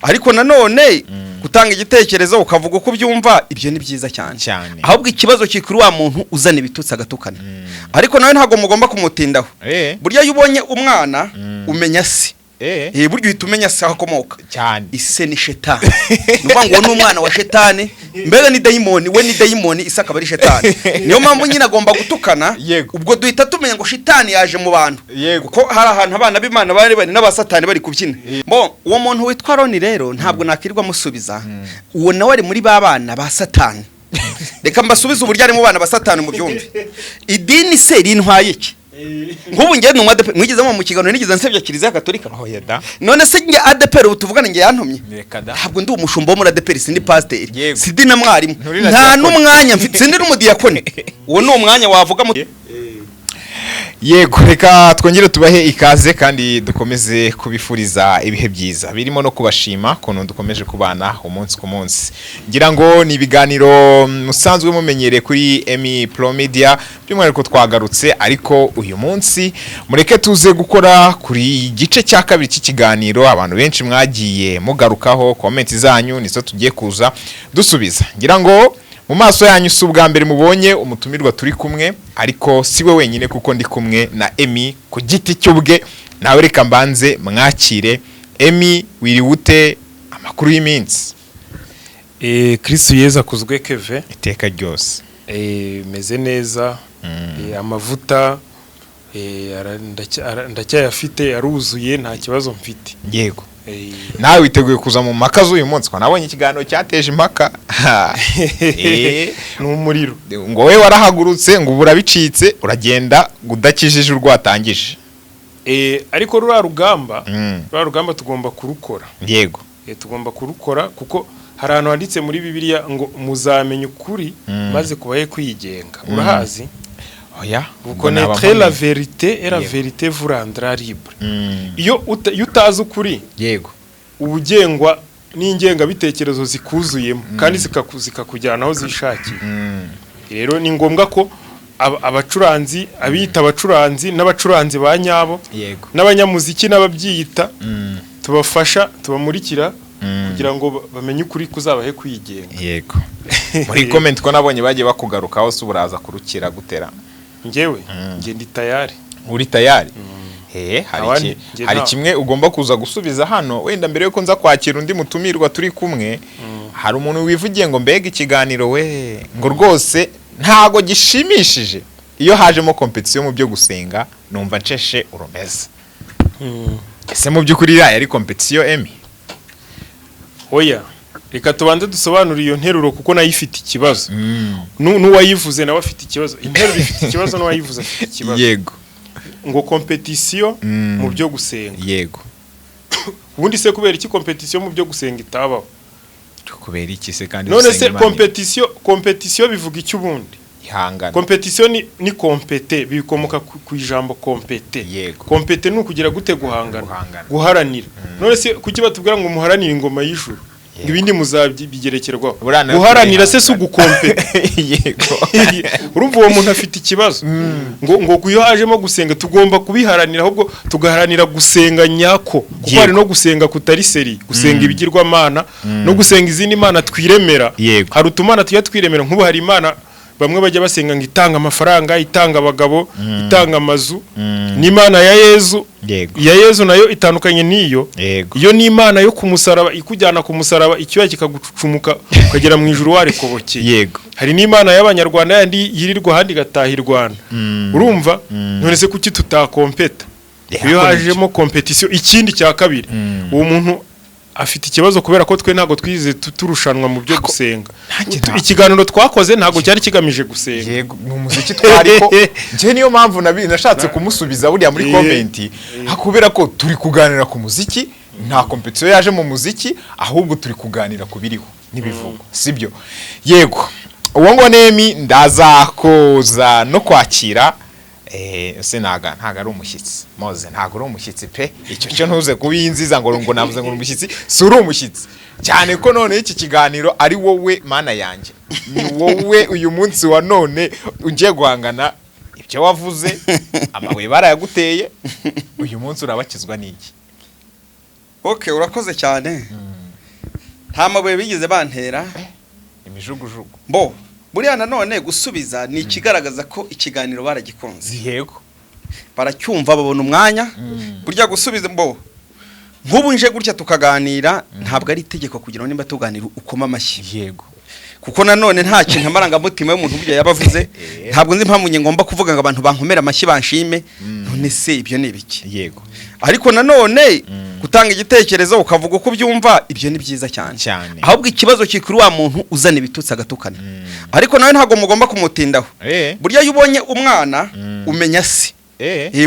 Ariko nanone gutanga igitekerezo ukavuga uko ubyumva, ibyo ni byiza cyane. Cyane. Ahubwo ikibazo kiri kuri wa muntu uzana ibitutsi agatukana, ariko nawe ntabwo mugomba kumutindaho. Burya iyo ubonye umwana umenya se. Burya uhita umenya se aho akomoka. Ise ni shetani, ni ukuvuga ngo uwo ni umwana wa shetani, mbega ni dayimoni. We ni dayimoni, ise akaba ari shetani. Niyo mpamvu nyine agomba gutukana. Ubwo duhita tumenya ngo shitani yaje mu bantu, kuko hari ahantu abana b'Imana bari bari n'abasatani bari kubyina. Bon, uwo muntu witwa Roni rero ntabwo nakwirirwa amusubiza. Uwo nawe ari muri ba bana ba satani. Reka mbasubize uburyo ari mu bana ba satani mu byumve. Idini se rintwaye iki? Nk'ubu njye ni umwadeperi, mwigeze mu kiganiro nigeze nsebya Kiliziya Gatolika? Oya da. None se njye ADEPR ubu tuvugana njye yantumye? Reka da. Ntabwo ndi umushumba wo muri ADEPR, sindi pasiteri, sindi na mwarimu. Nturi na Nta diyakoni. n'umwanya mfite, sindi n'umudiyakoni. Uwo ni umwanya wavuga mu Yego, reka twongere tubahe ikaze kandi dukomeze kubifuriza ibihe byiza, birimo no kubashima ukuntu dukomeje kubana umunsi ku munsi. Ngira ngo ni ibiganiro musanzwe mumenyereye kuri Emi Pro Media, by'umwihariko twagarutse, ariko uyu munsi mureke tuze gukora kuri igice cya kabiri cy'ikiganiro abantu benshi mwagiye mugarukaho. Comment zanyu nizo tugiye kuza dusubiza. Ngira ngo mu maso yanyu si ubwa mbere mubonye umutumirwa turi kumwe, ariko si we wenyine, kuko ndi kumwe na Emi ku giti cy'ubwe. Nawe reka mbanze mwakire. Emi, wiriwe ute? Amakuru y'iminsi? Kristu Yezu akuzwe, Keve. Iteka ryose. Meze neza. Amavuta ndacyayafite, aruzuye, nta kibazo mfite. Nawe witeguye kuza mu mpaka z'uyu munsi? Ko nabonye ikiganiro cyateje impaka. Ni umuriro. Ngo wowe warahagurutse, ngo ubu urabicitse, uragenda ngo udakijije urwatangije. Ariko ruriya rugamba, ruriya rugamba tugomba kurukora. Tugomba kurukora kuko hari ahantu handitse muri Bibiliya ngo muzamenya ukuri maze kubahe kwigenga. Urahazi? Oya. Vous Ubwo naba connaîtrez la mpamye. vérité et la vérité vous rendra libre. Iyo utazi ukuri, uba ugengwa n'ingengabitekerezo zikuzuyemo kandi zikakujyana aho zishakiye. Rero ni ngombwa ko abacuranzi, abiyita abacuranzi n'abacuranzi ba nyabo, n'abanyamuziki n'ababyiyita, tubafasha, tubamurikira kugira ngo bamenye ukuri kuzabahe kwigenga. Yego, muri comment ko nabonye bagiye bakugarukaho, se uburaza kurukira gutera? Njyewe njye ndi tayari. Uri tayari? He, hari Abandi, njye hari kimwe ugomba kuza gusubiza hano wenda mbere yuko nza kwakira undi mutumirwa turi kumwe. Hari umuntu wivugiye ngo mbega ikiganiro we, ngo rwose ntago gishimishije iyo hajemo competition mu byo gusenga, numva nsheshe urumeza. Ese mu by'ukuri iriya yari competition, Emi? Oya, reka tubanze dusobanure iyo nteruro kuko nayo ifite ikibazo. N'uwayivuze nawe afite ikibazo. Interuro ifite ikibazo n'uwayivuze afite ikibazo. Ngo competition mu byo gusenga. Ubundi se kubera iki competition mu byo gusenga itabaho? Kubera iki se kandi None dusenga se Imana? Competition bivuga iki ubundi? Ihangana. Competition ni compete, bikomoka ku ijambo compete. Compete ni ukugira gute? Guhangana. Guhangana. Guharanira. None se kuki batubwira ngo muharanire ingoma y'ijuru, ngo ibindi muzabigerekerwaho? Buriya nayo Guharanira se si turayihangana. ugukompeta? Urumva uwo muntu afite ikibazo ngo iyo hajemo gusenga tugomba kubiharanira, ahubwo tugaharanira gusenga nyako, kuko hari no gusenga kutari sérieux, gusenga ibigirwamana no gusenga izindi mana twiremera. Hari utumana tujya twiremera. Nk'ubu hari imana bamwe bajya basenga ngo itanga amafaranga, itanga abagabo, itanga amazu, n'imana ya Yezu. Iya Yezu nayo itandukanye n'iyo. Iyo ni imana yo ku musaraba, ikujyana ku musaraba, icyuya kikagucucumuka, ukagera mu ijuru warikobokeye. Hari n'imana y'abanyarwanda yandi yirirwa ahandi igataha i Rwanda. Urumva none se kuki tutakompeta iyo hajemo competition? Ikindi cya kabiri, uwo muntu afite ikibazo kubera ko twe ntabwo twize turushanwa mu byo gusenga. Nanjye Ikiganiro twakoze ntabwo cyari kigamije gusenga. Yego, ni umuziki twariko. Njye niyo mpamvu nashatse kumusubiza buriya muri comment, kubera ko turi kuganira ku muziki, nta competition yaje mu muziki, ahubwo turi kuganira ku biriho n'ibivugwa, sibyo? Yego, uwo ngo nemi ndaza kuza no kwakira. Ese ntaga ari umushyitsi moze? Ntago uri umushyitsi pe. Icyo cyo ntuze kubinziza ngo navuze ngo uri umushyitsi. Si uri umushyitsi cyane, ko none iki kiganiro ari wowe, mana yanjye, ni wowe uyu munsi wa none ugiye guhangana. Ibyo wavuze, amabuye barayaguteye. Uyu munsi urabakizwa n'iki? Okay, urakoze cyane. Nta mabuye bigeze bantera. Imijugujugu. Bo buriya nanone gusubiza ni ikigaragaza ko ikiganiro baragikunze. Yego. Baracyumva, babona umwanya. Burya gusubiza, bo nk'ubu nje gutya tukaganira, ntabwo ari itegeko kugira ngo nimba tuganira ukoma amashyi. Yego. Kuko nanone nta kintu amarangamutima y'umuntu burya yaba avuze. Ntabwo nzi impamvu njye ngomba kuvuga ngo abantu bankomere amashyi banshime. None se ibyo ni ibiki? Yego. Ariko nanone gutanga igitekerezo ukavuga uko ubyumva, ibyo ni byiza cyane. Cyane. Ahubwo ikibazo kiri kuri wa muntu uzana ibitutsi agatukana, ariko nawe ntabwo mugomba kumutindaho. Burya iyo ubonye umwana umenya se.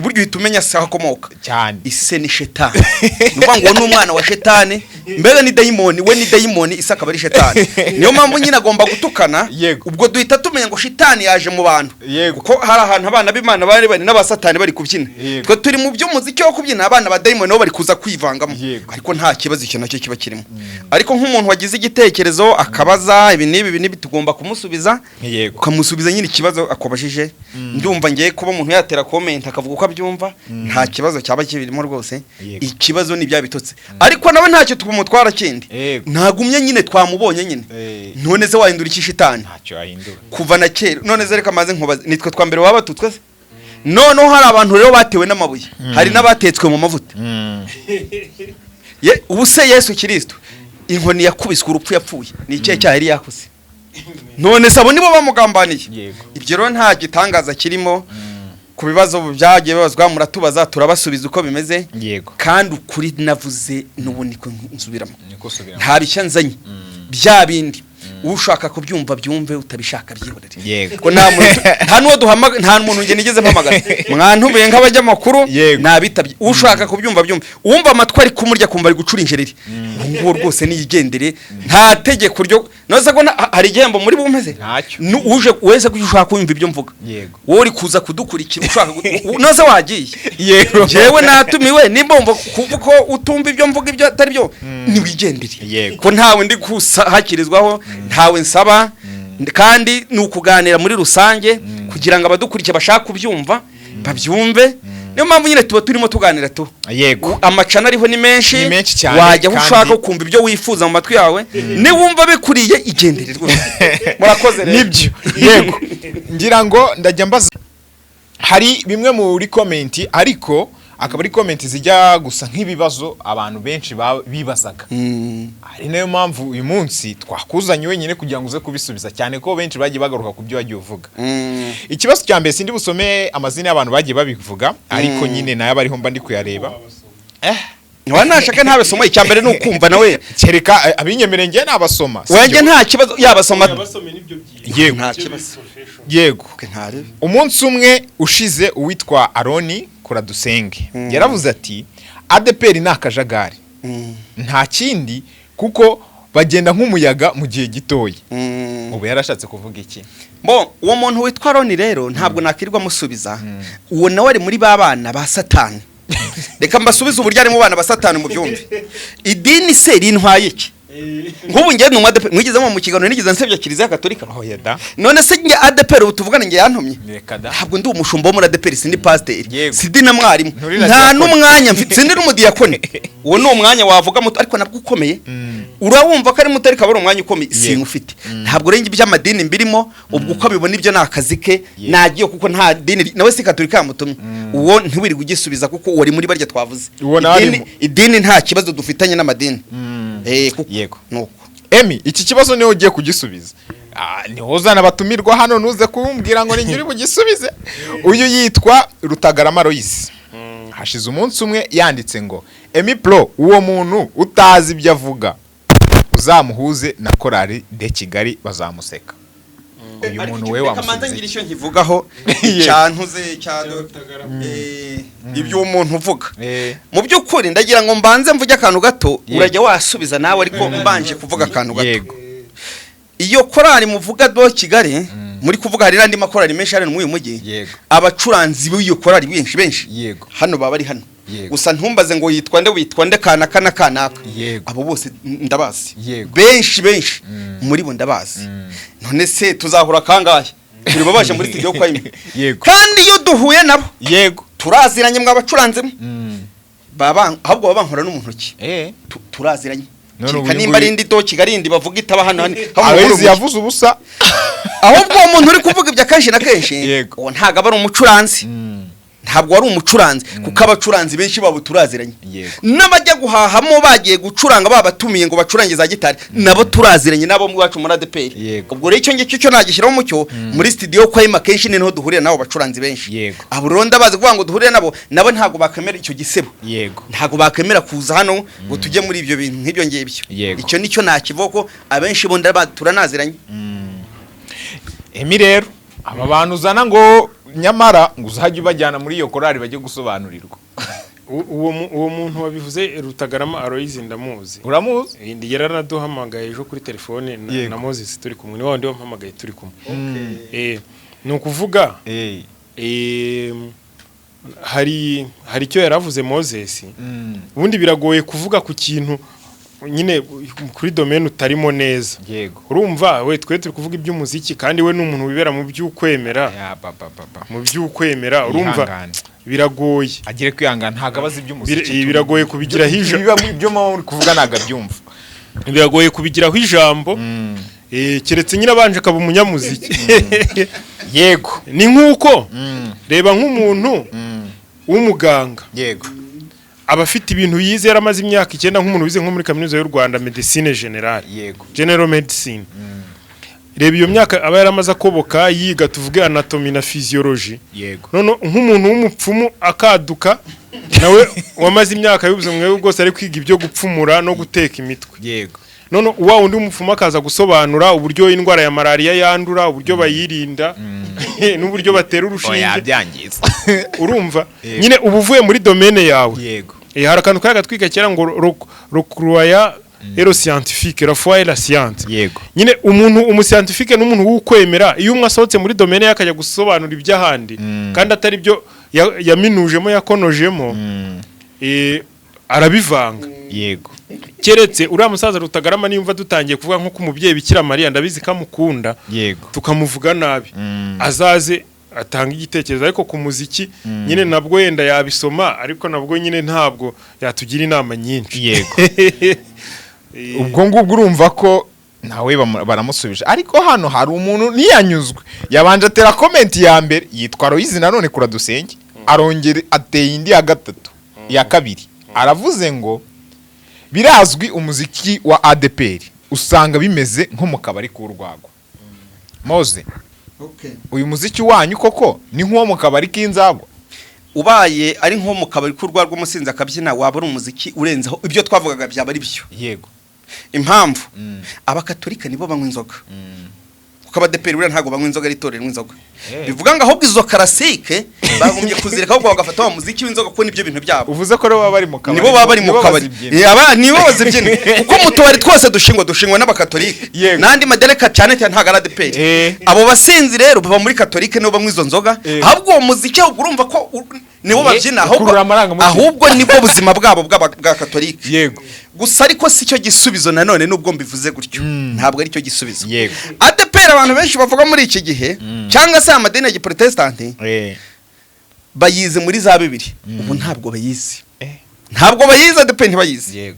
Burya uhita umenya se aho akomoka. Cyane. Ise ni shetani. Ni ukuvuga ngo uwo ni umwana wa shetani, mbega ni dayimoni. We ni dayimoni, ise akaba ari shetani. Niyo mpamvu nyine agomba gutukana. Yego. Ubwo duhita tumenya ngo shitani yaje mu bantu. Yego. Kuko hari ahantu abana b'Imana bari bari n'abasatani bari kubyina. Yego. Twe turi mu by'umuziki wo kubyina, abana ba dayimoni nabo bari kuza kwivangamo. Yego. Ariko nta kibazo icyo nacyo kiba kirimo. Ariko nk'umuntu wagize igitekerezo akabaza ibi n'ibi, ibi n'ibi, tugomba kumusubiza. Yego. Ukamusubiza nyine ikibazo akubajije. Ndumva ngiye kuba umuntu yatera comment akavuga uko abyumva, nta kibazo cyaba kibirimo rwose. Yego. Ikibazo ni bya bitotsi, ariko nawe ntacyo tumutwara kindi. Yego. Ntagumye nyine, twamubonye nyine. None se wahindura iki shitani? Ntacyo yahindura. Kuva na kera. None se reka maze nkubaze, nitwe twa mbere baba batutswe se? Noneho hari abantu rero batewe n'amabuye, hari n'abatetswe mu mavuta. Ubu se Yesu Kirisito inkoni yakubiswe, urupfu yapfuye, ni ikihe cyaha yari yakoze? None se abo nibo bamugambaniye? Yego. Ibyo rero nta gitangaza kirimo. Ku bibazo byagiye bibazwa, muratubaza turabasubiza uko bimeze. Yego. Kandi ukuri navuze n'ubu niko nsubiramo. Niko subiramo. Nta bishya nzanye, bya bindi ushaka kubyumva byumve, utabishaka byihorere. Yego. Ko nta muntu, nta n'uwo duhamagara, nta muntu njye nigeze mpamagara mwantumiye nk'abanyamakuru. Yego. Nabitabye. Ushaka kubyumva byumve, uwumva amatwi ari kumurya kumva ari gucura injereri, uwo nguwo rwose niyigendere. Nta tegeko ryo noze ko hari igihembo muri bumpeze. Ntacyo. Uje wese ko ushaka kumva ibyo mvuga, Yego. wowe uri kuza kudukurikira ushaka noze wagiye. Yego. Jewe natumiwe, nimba wumva kuvuga ko utumva ibyo mvuga, ibyo atari byo, niwigendere. Yego. Ko ntawe ndi kuhakirizwaho, ntawe nsaba, kandi ni ukuganira muri rusange kugira ngo abadukurikiye bashaka kubyumva babyumve. Niyo mpamvu nyine tuba turimo tuganira tu. Yego. Amacana ariho ni menshi. Ni menshi cyane, Wajya aho kandi- ushaka kumva ibyo wifuza mu matwi yawe. Niwumva bikuriye, igendere rwose. Murakoze rero. Nibyo, yego. Ngira ngo ndajya mbaza, hari bimwe muri comment, ariko akaba ari comment zijya gusa nk'ibibazo abantu benshi bibazaga. Ari nayo mpamvu uyu munsi twakuzanye wenyine kugira ngo uze kubisubiza, cyane ko benshi bagiye bagaruka ku byo wagiye uvuga. Ikibazo cya mbere, sindi busome amazina y'abantu bagiye babivuga, ariko nyine nayo abariho mba ndi kuyareba. Niba nashaka ntabesoma, icya mbere ni ukumva nawe. Kereka abinyemereye njye nabasoma, sibyo? Wenge nta kibazo yabasoma. Yabasomye nibyo byiza. Yego. Nta kibazo. Yego. Ntarebe. Umunsi umwe ushize uwitwa Aroni Kuradusenge yaravuze ati: "ADEPR ni akajagari, nta kindi, kuko bagenda nk'umuyaga mu gihe gitoya." Ubu yarashatse kuvuga iki? Bo uwo muntu witwa Roni rero ntabwo nakirwa musubiza. Uwo nawe ari muri ba bana ba Satani. Reka mbasubize uburyo ari mu bana ba Satani mu byumve. Idini se rintwaye iki? Nk'ubu njye ni umwadeperi, mwigeze mu kiganiro nigeze nsebya Kiliziya Gatolika? Oya da. None se njye ADEPR ubu tuvugana njye yantumye? Reka da. Ntabwo ndi umushumba wo muri ADEPR, sindi pasiteri, Yego. sindi na mwarimu, Nturi na nta diyakoni. n'umwanya mfite, sindi n'umudiyakoni. Uwo ni umwanya wavuga muto ariko nabwo ukomeye. Urawumva ko ari muto ariko aba ari umwanya ukomeye. Sinkufite, ntabwo renga iby'amadini mbirimo. Ubwo uko abibona ibyo ni akazi ke. Nagiye kuko nta dini, nawe si Katolika yamutumye. Uwo ntiwirirwe ugisubiza kuko uwo ari muri barya twavuze. Uwo nawe arimo. Idini nta kibazo dufitanye n'amadini. Kuko Yego. nuko. Emi, iki kibazo niwe ugiye kugisubiza. Niho uzana abatumirwa hano, ntuze kumbwira ngo ninjye uri bugisubize. Uyu yitwa Rutagarama Loise, hashize umunsi umwe yanditse ngo: "Emi Pro, uwo muntu utazi ibyo avuga uzamuhuze na Korali de Kigali bazamuseka." Uyu muntu we Reka manze wamusubiza ngira iki? icyo nkivugaho. Yego. Cyantuze cya ibyo umuntu uvuga. Mu by'ukuri ndagira ngo mbanze mvuge akantu gato. Yego. Urajya wasubiza nawe, ariko mbanje kuvuga akantu gato. Yego. Iyo korali muvuga do Kigali muri kuvuga, hari n'andi makorali menshi hano muri uyu mujyi. Yego. Abacuranzi b'iyo korali benshi benshi Yego. hano baba bari hano. Yego. Gusa ntumbaze ngo yitwa nde, witwa nde, kanaka na kanaka. Yego. Abo bose ndabazi. Yego. Benshi benshi muri bo ndabazi. None se tuzahura kangahe turi babaje muri studio kwa imwe? Yego. Kandi iyo duhuye nabo Yego. turaziranye, mwa bacuranzemo, baba ahubwo baba bankora no mu ntoki. Turaziranye. None Kereka ubu nimba ari indi do Kigali indi bavuga itaba hano hano hano muri Aloys ubu mujyi. Yavuze ubusa. Ahubwo uwo muntu uri kuvuga ibyo akenshi na kenshi, uwo ntabwo aba ari umucuranzi, ntabwo wari umucuranzi, kuko abacuranzi benshi babo turaziranye, n'abajya guhahamo bagiye gucuranga, babatumiye ngo bacurange za gitari, nabo turaziranye, nabo mu iwacu muri ADEPR. Ubwo rero icyo ngicyo cyo nagishyiraho umucyo. Muri studio kwa Emma kenshi ni niho duhurira n'abo bacuranzi benshi. Abo rero ndabazi, kuvuga ngo duhurire nabo, nabo ntabwo bakemera icyo gisebo, ntabwo bakemera kuza hano ngo tujye muri ibyo bintu nk'ibyo ngibyo. Icyo nicyo nakivuga, ko abenshi bo turanaziranye. Emi, rero aba bantu uzana ngo nyamara ngo uzajye ubajyana muri iyo korali bajye gusobanurirwa. Uwo muntu wabivuze, Rutagarama Aloys, ndamuzi. Uramuzi? Yaranaduhamagaye ejo kuri telefone na Moses turi kumwe, ni wa wundi wampamagaye turi kumwe. Ni ukuvuga hari icyo yaravuze Moses. Ubundi biragoye kuvuga ku kintu nyine kuri domaine utarimo neza. Urumva we, twe turi kuvuga iby'umuziki, kandi we ni umuntu wibera mu by'ukwemera, Ya papa papa. mu by'ukwemera, urumva Yihangane. biragoye. Agire kwihangana, ntabwo abazi iby'umuziki. Biragoye kubigiraho ijambo. Ibyo mama uri kuvuga ntabwo abyumva. Biragoye kubigiraho ijambo, keretse nyine abanje akaba umunyamuziki. Ni nk'uko reba nk'umuntu w'umuganga, aba afite ibintu yize, yaramaze imyaka 9, nk'umuntu wize nko muri Kaminuza y'u Rwanda médecine générale, general medicine. Reba iyo myaka aba yaramaze akoboka yiga, tuvuge anatomy na physiology. None nk'umuntu w'umupfumu akaduka nawe wamaze imyaka y'ubuzima bwe bwose ari kwiga ibyo gupfumura no guteka imitwe, none wa wundi w'umupfumu akaza gusobanura uburyo indwara ya malariya yandura, uburyo bayirinda n'uburyo batera Oya, urushinge, byangiza. urumva nyine uba uvuye muri domaine yawe. Hari akantu kari gatwika kera ngo le croyant et le scientifique, la foi et la science. Nyine umuntu umuscientifique n'umuntu w'ukwemera, iyo umwe asohotse muri domaine ye akajya gusobanura iby'ahandi kandi atari byo yaminujemo, yakonojemo, arabivanga. Keretse uriya musaza Rutagarama, niyumva dutangiye kuvuga nko ku mubyeyi Bikira Mariya, ndabizi ko amukunda, tukamuvuga nabi, azaze atanga igitekerezo. Ariko ku muziki nyine nabwo yenda yabisoma, ariko nabwo nyine ntabwo yatugira inama nyinshi. Ubwo ngubwo urumva ko nawe baramusubije. Ariko hano hari umuntu ntiyanyuzwe, yabanje atera comment ya mbere, yitwa Aloyizi nanone kuradusenge, arongera ateye indi ya gatatu, iya kabiri. Aravuze ngo birazwi, umuziki wa ADEPR usanga bimeze nko mu kabari k'urwagwa. Moze, uyu muziki wanyu koko ni nk'uwo mu kabari k'inzagwa? Ubaye ari nko mu kabari k'urwagwa, umusinzi akabyina, waba ari umuziki urenzeho ibyo twavugaga, byaba ari byo. Impamvu, abakatolika nibo banywa inzoga, kuko abadeperi buriya ntabwo banywa inzoga, ari itorero inzoga. Bivuga ngo ahubwo izo classique bagumye kuzireka, ahubwo bagafata wa muziki w'inzoga, kuko nibyo bintu byabo. Uvuze ko rero baba bari mu kabari? Nibo baba bari mu Nibo kabari. bazibyina. Aba nibo bazibyina, kuko mu tubari twose dushingwa n'abakatolika n'andi madereka, cyane cyane ntabwo ari ADEPR. Abo basinzi rero baba muri katolike, nibo banywa izo nzoga. Ahubwo uwo muziki, ahubwo urumva ko nibo babyina ahubwo. Ukurura amarangamutima. Ahubwo nibwo buzima bwabo bwa katolike. Gusa ariko si cyo gisubizo nanone, nubwo mbivuze gutyo, ntabwo ari cyo gisubizo. ADEPR abantu benshi bavuga muri iki gihe, cyangwa se amadini ya giprotesitanti, bayize muri za bibiri, ubu ntabwo bayizi. Ntabwo bayizi, ADEPR ntibayizi.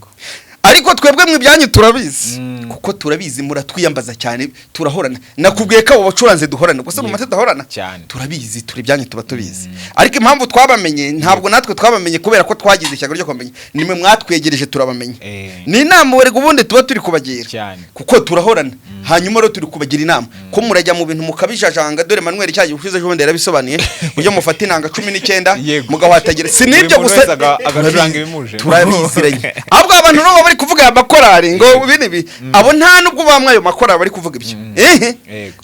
Ariko twebwe mu ibyanyu turabizi, kuko turabizi, muratwiyambaza cyane, turahorana. Nakubwiye ko abo bacuranzi duhorana gusa mu mata tudahorana. Cyane. Turabizi, turi ibyanyu tuba tubizi. Ariko impamvu twabamenye, ntabwo natwe twabamenye kubera ko twagize ishyaka ryo kubamenya, nimwe mwatwegereje turabamenya. Ni inama werega ubundi tuba turi kubagira, kuko turahorana. Hanyuma rero turi kubagira inama ko murajya mu bintu mukabijajanga. Dore Manuel cyagiye ushize ejo bundi yarabisobanuye, ujya mufata inanga 19 mugahwatagira. Si Buri n'ibyo muntu gusa, wese agacuranga ibimuje. Turabiziranye. Ahubwo abantu nabo bari kuvuga aya makorari ngo ibi n'ibi, abo nta nubwo bamwe ayo makorari bari kuvuga ibyo, ehe.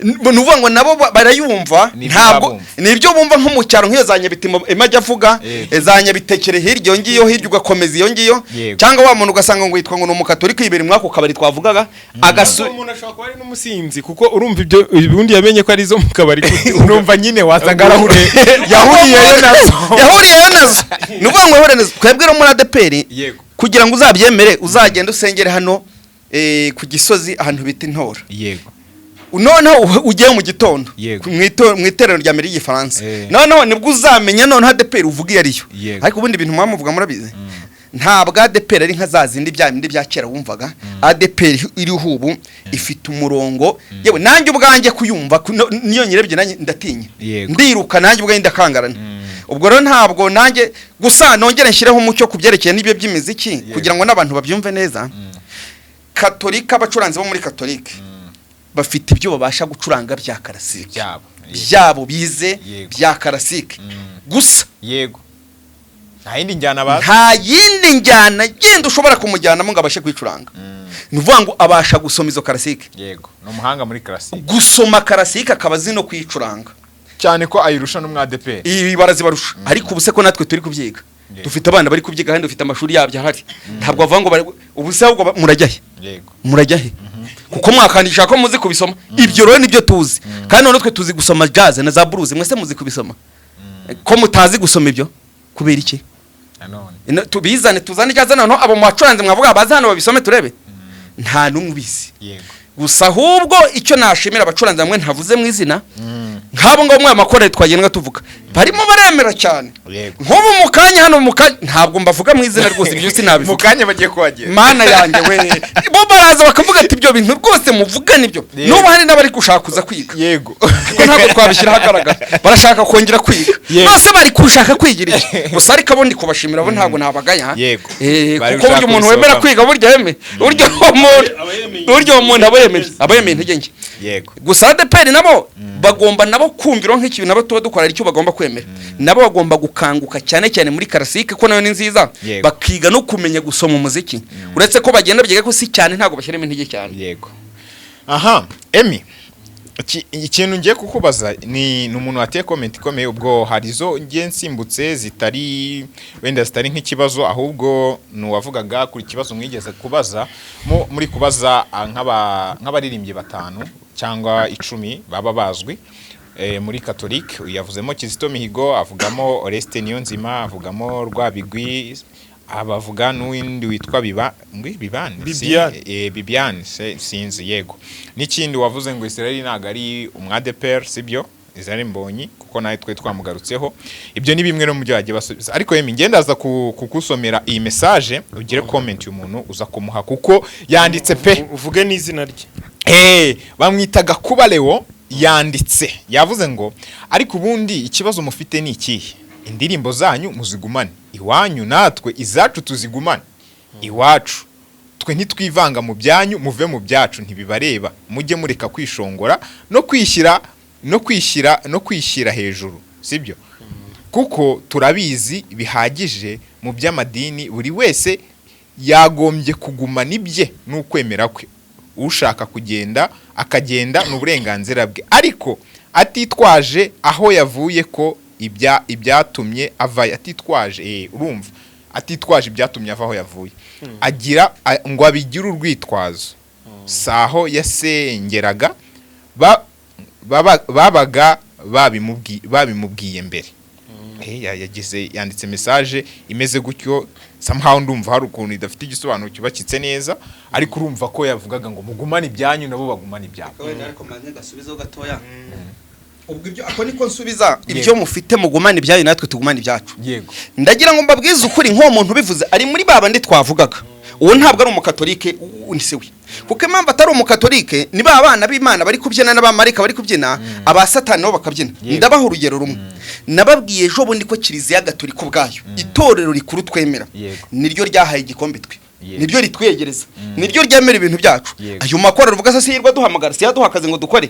Ni ukuvuga ngo nabo barayumva. Ni ibyo Ntabwo bumva. ni ibyo bumva nko mu cyaro, nk'iyo za Nyabitima Emma ajya avuga, za Nyabitekere hirya iyo ngiyo, hirya ugakomeza iyo ngiyo, cyangwa wa muntu ugasanga ngo yitwa ngo ni umukatolika, yibera muri ako kabari twavugaga agasu. Uwo muntu ashobora kuba ari n'umusinzi, kuko urumva ibyo ubundi yamenye ko ari izo mu kabari gute? Urumva nyine wasanga arahuriye, yahuriyeyo nazo. Yahuriyeyo nazo, ni ukuvuga ngo yahuriye nazo. Twebwe rero muri ADEPR, kugira ngo uzabyemere, uzagende usengere hano ku Gisozi, ahantu bita Intora, noneho ugiye mu gitondo mu iteraniro rya mbere ry'Igifaransa, noneho nibwo uzamenya noneho ADEPR uvuga iyo ariyo. Ariko ubundi ibintu muba muvuga murabizi. Ntabwo ADEPR ari nka za zindi, bya bindi bya kera wumvaga. ADEPR iriho ubu ifite umurongo. Yewe, nanjye ubwanjye kuyumva niyo nyirebye nanjye ndatinya. Ndiruka, nanjye ubwanjye ndakangarana. Ubwo rero ntabwo nanjye gusa nongere nshyireho umucyo ku byerekeye n'ibyo by'imiziki, kugira ngo n'abantu babyumve neza. Katolika, abacuranzi bo muri Katolika bafite ibyo babasha gucuranga bya classique Byabo. byabo bize bya classique gusa. Yego, nta yindi njyana bazi. Nta yindi njyana yindi ushobora kumujyanamo ngo abashe kwicuranga. Ni ukuvuga ngo abasha gusoma izo classique. Yego, ni umuhanga muri classique. Gusoma classique, akaba azi no kuyicuranga. Cyane ko ayirusha n'umwadeperi. Ibi barazibarusha, ariko ubu se ko natwe turi kubyiga, dufite abana bari kubyiga kandi dufite amashuri yabyo ahari, ntabwo bavuga ngo ubu se ahubwo murajya he? Murajya he? Kuko mwakandisha ko muzi kubisoma. Ibyo rero nibyo tuzi, kandi noneho twe tuzi gusoma jazz na za blues. Mwese muzi kubisoma? Ko mutazi gusoma ibyo, kubera iki? Nanone. Tubizane, tuzane jazz, noneho abo mu bacuranzi mwavuga baze hano babisome turebe. Nta n'umwe ubizi. Gusa ahubwo icyo nashimira abacuranzi bamwe ntavuze mu izina, nk'abo ngabo muri aya makorali twagenda tuvuga, barimo baremera cyane. Nk'ubu mu kanya hano, mu kanya, ntabwo mbavuga mu izina rwose, ibyo Mu sinabivuga. kanya bagiye kuhagera. Mana yanjye we, bo baraza bakavuga ati ibyo bintu rwose muvuga nibyo. N'ubu hari n'abari gushaka kuza kwiga. Kuko ntabwo twabishyira ahagaragara, barashaka kongera kwiga. Bose bari gushaka kwigira iki gusa, ariko abo ndi kubashimira, bo ntabwo nabagaya. Bari Kuko burya gushaka umuntu wemera kubisohokamo. kwiga, burya yeme burya uwo muntu Aba yemeye. Burya uwo muntu aba yemeye, aba yemeye intege nke. Gusa ADEPR nabo bagomba nabo kumvira nk'ikintu nabo tuba dukora, icyo bagomba kwemera, nabo bagomba gukanguka cyane cyane muri classique, ko nayo ni nziza. Bakiga no kumenya gusoma umuziki, uretse ko bagenda byiga ko si cyane, ntabwo bashyiramo intege cyane. Yego. Aha Emi, ikintu ngiye kukubaza ni umuntu wateye comment ikomeye. Ubwo hari izo ngiye nsimbutse zitari wenda zitari nk'ikibazo, ahubwo ni uwavugaga kuri kibazo mwigeze kubaza muri kubaza nk'abaririmbyi batanu cyangwa 10 baba bazwi muri Catholic. Yavuzemo Kizito Mihigo, avugamo Oreste Niyonzima, avugamo Rwabigwi, abavuga n'uwindi witwa Biba ngwi Bibane. Bibiane. Bibiane sinzi. Yego, n'ikindi wavuze ngo Israel ntabwo ari umwadeper, sibyo? Israel Mbonyi, kuko nawe twe twamugarutseho. Ibyo ni bimwe no mu byo yagiye basubiza, ariko yemi ngenda aza kukusomera iyi message, ugire comment umuntu uza kumuha, kuko yanditse pe. Uvuge n'izina rye. Bamwitaga Kuba Leo. Yanditse yavuze ngo: "Ariko ubundi ikibazo mufite ni ikihe? Indirimbo zanyu muzigumane iwanyu, natwe izacu tuzigumane iwacu. Twe ntitwivanga mu byanyu, muve mu byacu, ntibibareba. Mujye mureka kwishongora no kwishyira hejuru, sibyo? Kuko turabizi bihagije mu by'amadini. Buri wese yagombye kugumana ibye n'ukwemera kwe. Ushaka kugenda akagenda, ni uburenganzira bwe, ariko atitwaje aho yavuye ko ibyatumye avayo, atitwaje urumva, atitwaje ibyatumye ava aho yavuye, agira ngo abigire urwitwazo. Si aho yasengeraga babaga babimubwiye mbere." Yagize yanditse message imeze gutyo. Somehow ndumva hari ukuntu idafite igisobanuro cyubakitse neza, ariko urumva ko yavugaga ngo mugumane ibyanyu, nabo bagumane ibyabo. Wenda ariko mbanze gasubizeho gatoya. Ubwo ibyo ako niko nsubiza: ibyo mufite mugumane ibyanyu, natwe tugumane ibyacu. Ndagira ngo mbabwize ukuri, nk'uwo muntu ubivuze ari muri ba bandi twavugaga. Uwo ntabwo ari umukatolike, ni we, kuko impamvu atari umukatolike ni ba bana b'Imana bari kubyina n'abamarayika bari kubyina, aba Satani nabo bakabyina. Ndabaha urugero rumwe. Nababwiye ejo bundi ko Kiliziya Gatolika ubwayo, itorero rikuru twemera, niryo ryahaye igikombe twe, niryo ritwegereza, niryo ryemera ibintu byacu. Ayo makorero uvuga se si yirwa duhamagara, si yaduha akazi ngo dukore?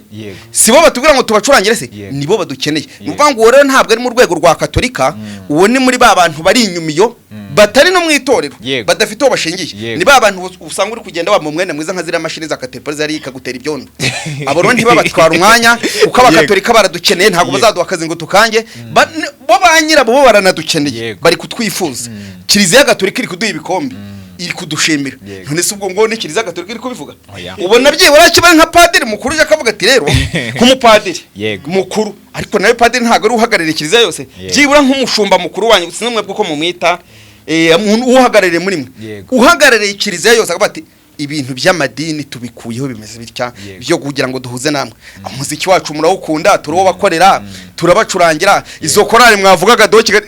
Si bo batubwira ngo tubacurangire se? Nibo badukeneye. Ni ukuvuga ngo uwo rero ntabwo ari mu rwego rwa Katolika, uwo ni muri ba bantu bari inyuma iyo, batari no mu itorero, badafite uwo bashingiye. Ni ba bantu usanga uri kugenda wambaye umwenda mwiza nka ziriya mashini za Caterpillar zari ikagutera ibyondo. Abo rero ntibabatwara umwanya, kuko abakatolika baradukeneye, ntabwo bazaduha akazi ngo tukange. Bo ba nyirabo bo baranadukeneye, bari kutwifuza. Kiliziya Gatolika iri kuduha ibikombe, iri kudushimira. None se ubwo ngo ni Kiliziya Gatolika iri kubivuga? Oya. Ubona byibura kiba nka padiri mukuru uje akavuga ati rero nk'umupadiri mukuru, ariko nawe padiri ntabwo ari uhagarariye kiliziya yose. Byibura nk'umushumba mukuru wanyu, sinzi mwebwe uko mumwita, umuntu uhagarariye muri mwe, uhagarariye kiliziya yose, akavuga ati ibintu by'amadini tubikuyeho, bimeze bitya, byo kugira ngo duhuze namwe. Umuziki wacu murawukunda, turawubakorera, turabacurangira. Izo korali mwavugaga do Kigali,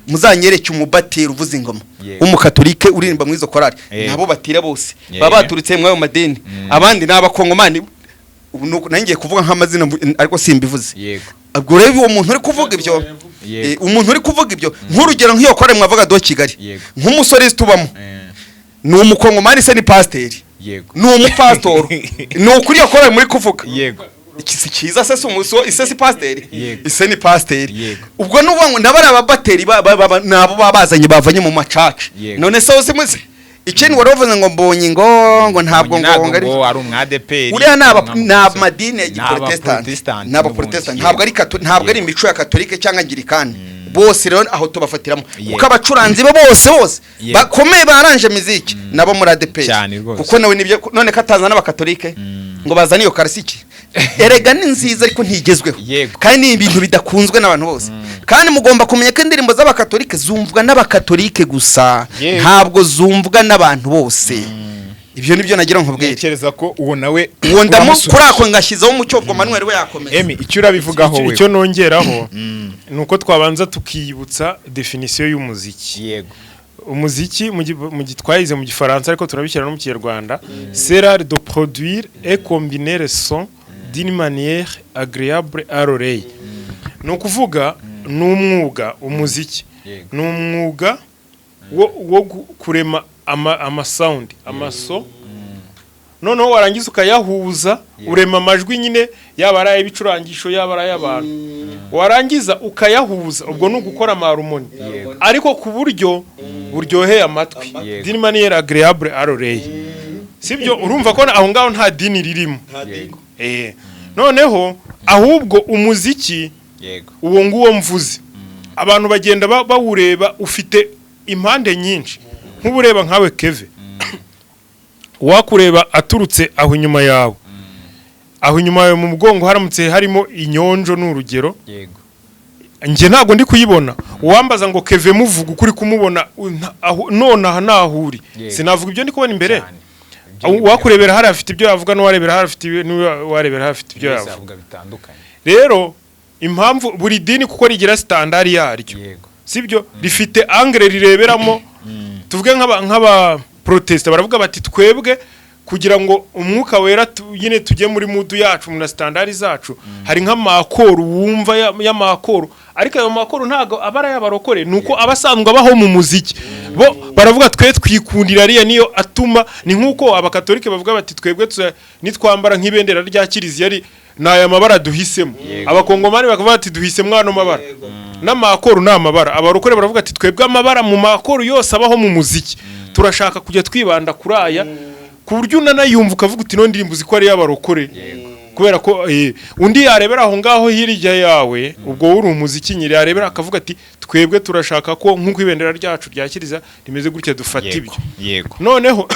Muzanyereke umubateri uvuza ingoma w'umukatolike uririmba muri izo korali. Nabo batira bose baba baturutse muri ayo madini, abandi ni abakongomani. Ubu nanjye ngiye kuvuga nk'amazina ariko simbivuze. Ubwo rero uwo muntu uri kuvuga ibyo, umuntu uri kuvuga ibyo, nk'urugero nk'iyo korali mwavuga do Kigali, nk'umusore tubamo ni umukongomani, se ni pasiteri, ni umupasitoro, ni ukuri iyo korali muri kuvuga. Iki si cyiza se? Si umuso ise si pasiteri? Ise ni pasiteri. Ubwo ni ukuvuga ngo nabo ari ababateri nabo baba bazanye bavanye mu macaca. None se wose muzi ikindi wari wavuze ngo mbonye ngo ntabwo ngo ari ngo ari umwadeperi? Uriya ni amadini ya giprotesitanti, ni abaprotesitanti, ntabwo ari ntabwo ari imico ya katolike cyangwa angirikani. Bose rero aho tubafatiramo, kuko abacuranzi be bose bose bakomeye baranje miziki nabo muri ADEPR. Cyane rwose. Kuko nawe nibyo, none ko atazana n'abakatolike ngo bazane iyo karasiki? Erega ni nziza ariko ntigezweho. Kandi ni ibintu bidakunzwe n'abantu bose, kandi mugomba kumenya ko indirimbo z'abakatolike zumvwa n'abakatolike gusa, ntabwo zumvwa n'abantu bose. Ibyo nibyo nagira nkubwire. Ntekereza ko uwo nawe Uwo ndamu uramusubiza. Kuri ako ngashyizeho umucyo, ubwo Manuel we yakomeza. Emi, icyo urabivugaho we? Icyo nongeraho ni uko twabanza tukiyibutsa définition y'umuziki. Umuziki twayize mu gifaransa, ariko turabishyira no mu kinyarwanda: c'est l'art de produire et combiner les sons d'une manière agréable à l'oreille. Ni ukuvuga ni umwuga, umuziki ni umwuga wo kurema ama sound, amaso, noneho warangiza ukayahuza, urema amajwi nyine, yaba ari ay'ibicurangisho, yaba ari ay'abantu, warangiza ukayahuza. Ubwo ni ugukora ama harmonie, ariko ku buryo buryoheye amatwi, d'une manière agréable à l'oreille, sibyo? Urumva ko aho ngaho nta dini ririmo. Noneho ahubwo umuziki uwo nguwo mvuze, abantu bagenda bawureba, ufite impande nyinshi. Nk'ubureba nkawe Keve, wakureba aturutse aho inyuma yawe, aho inyuma yawe mu mugongo haramutse harimo inyonjo, ni urugero, njye ntabwo ndi kuyibona. Uwambaza ngo Keve muvuga ukuri kumubona nonaha nahuri, sinavuga ibyo ndi kubona imbere. Uwakurebera hariya afite ibyo yavuga, n'uwarebera hariya afite ibyo, n'uwarebera hariya afite ibyo yavuga. Yavuga bitandukanye. Rero impamvu buri dini, kuko rigira standard yaryo, sibyo, rifite angle rireberamo. Tuvuge nk'aba protesta baravuga bati twebwe kugira ngo umwuka wera nyine tujye muri mood yacu na standard zacu, hari nk'ama accord wumva y'ama accord, ariko ayo ma accord ntabwo aba ari ay'abarokore, ni uko aba asanzwe abaho mu muziki. Bo baravuga twe twikundira ariya, niyo atuma. Ni nk'uko abakatolike bavuga bati twebwe nitwambara nk'ibendera rya kiliziya ari ni aya mabara duhisemo. Abakongomani bakavuga bati duhisemo ano mabara n'ama accord ni amabara. Abarokore baravuga ati twebwe amabara mu ma accord yose abaho mu muziki turashaka kujya twibanda kuri aya, ku buryo unanayumva ukavuga uti ino ndirimbo uzi ko ari iy'abarokore, kubera ko undi yarebera aho ngaho hirya yawe, ubwo uri umuziki nyiri, yarebera akavuga ati twebwe turashaka ko nk'uko ibendera ryacu rya kiliziya rimeze gutya dufata ibyo. Noneho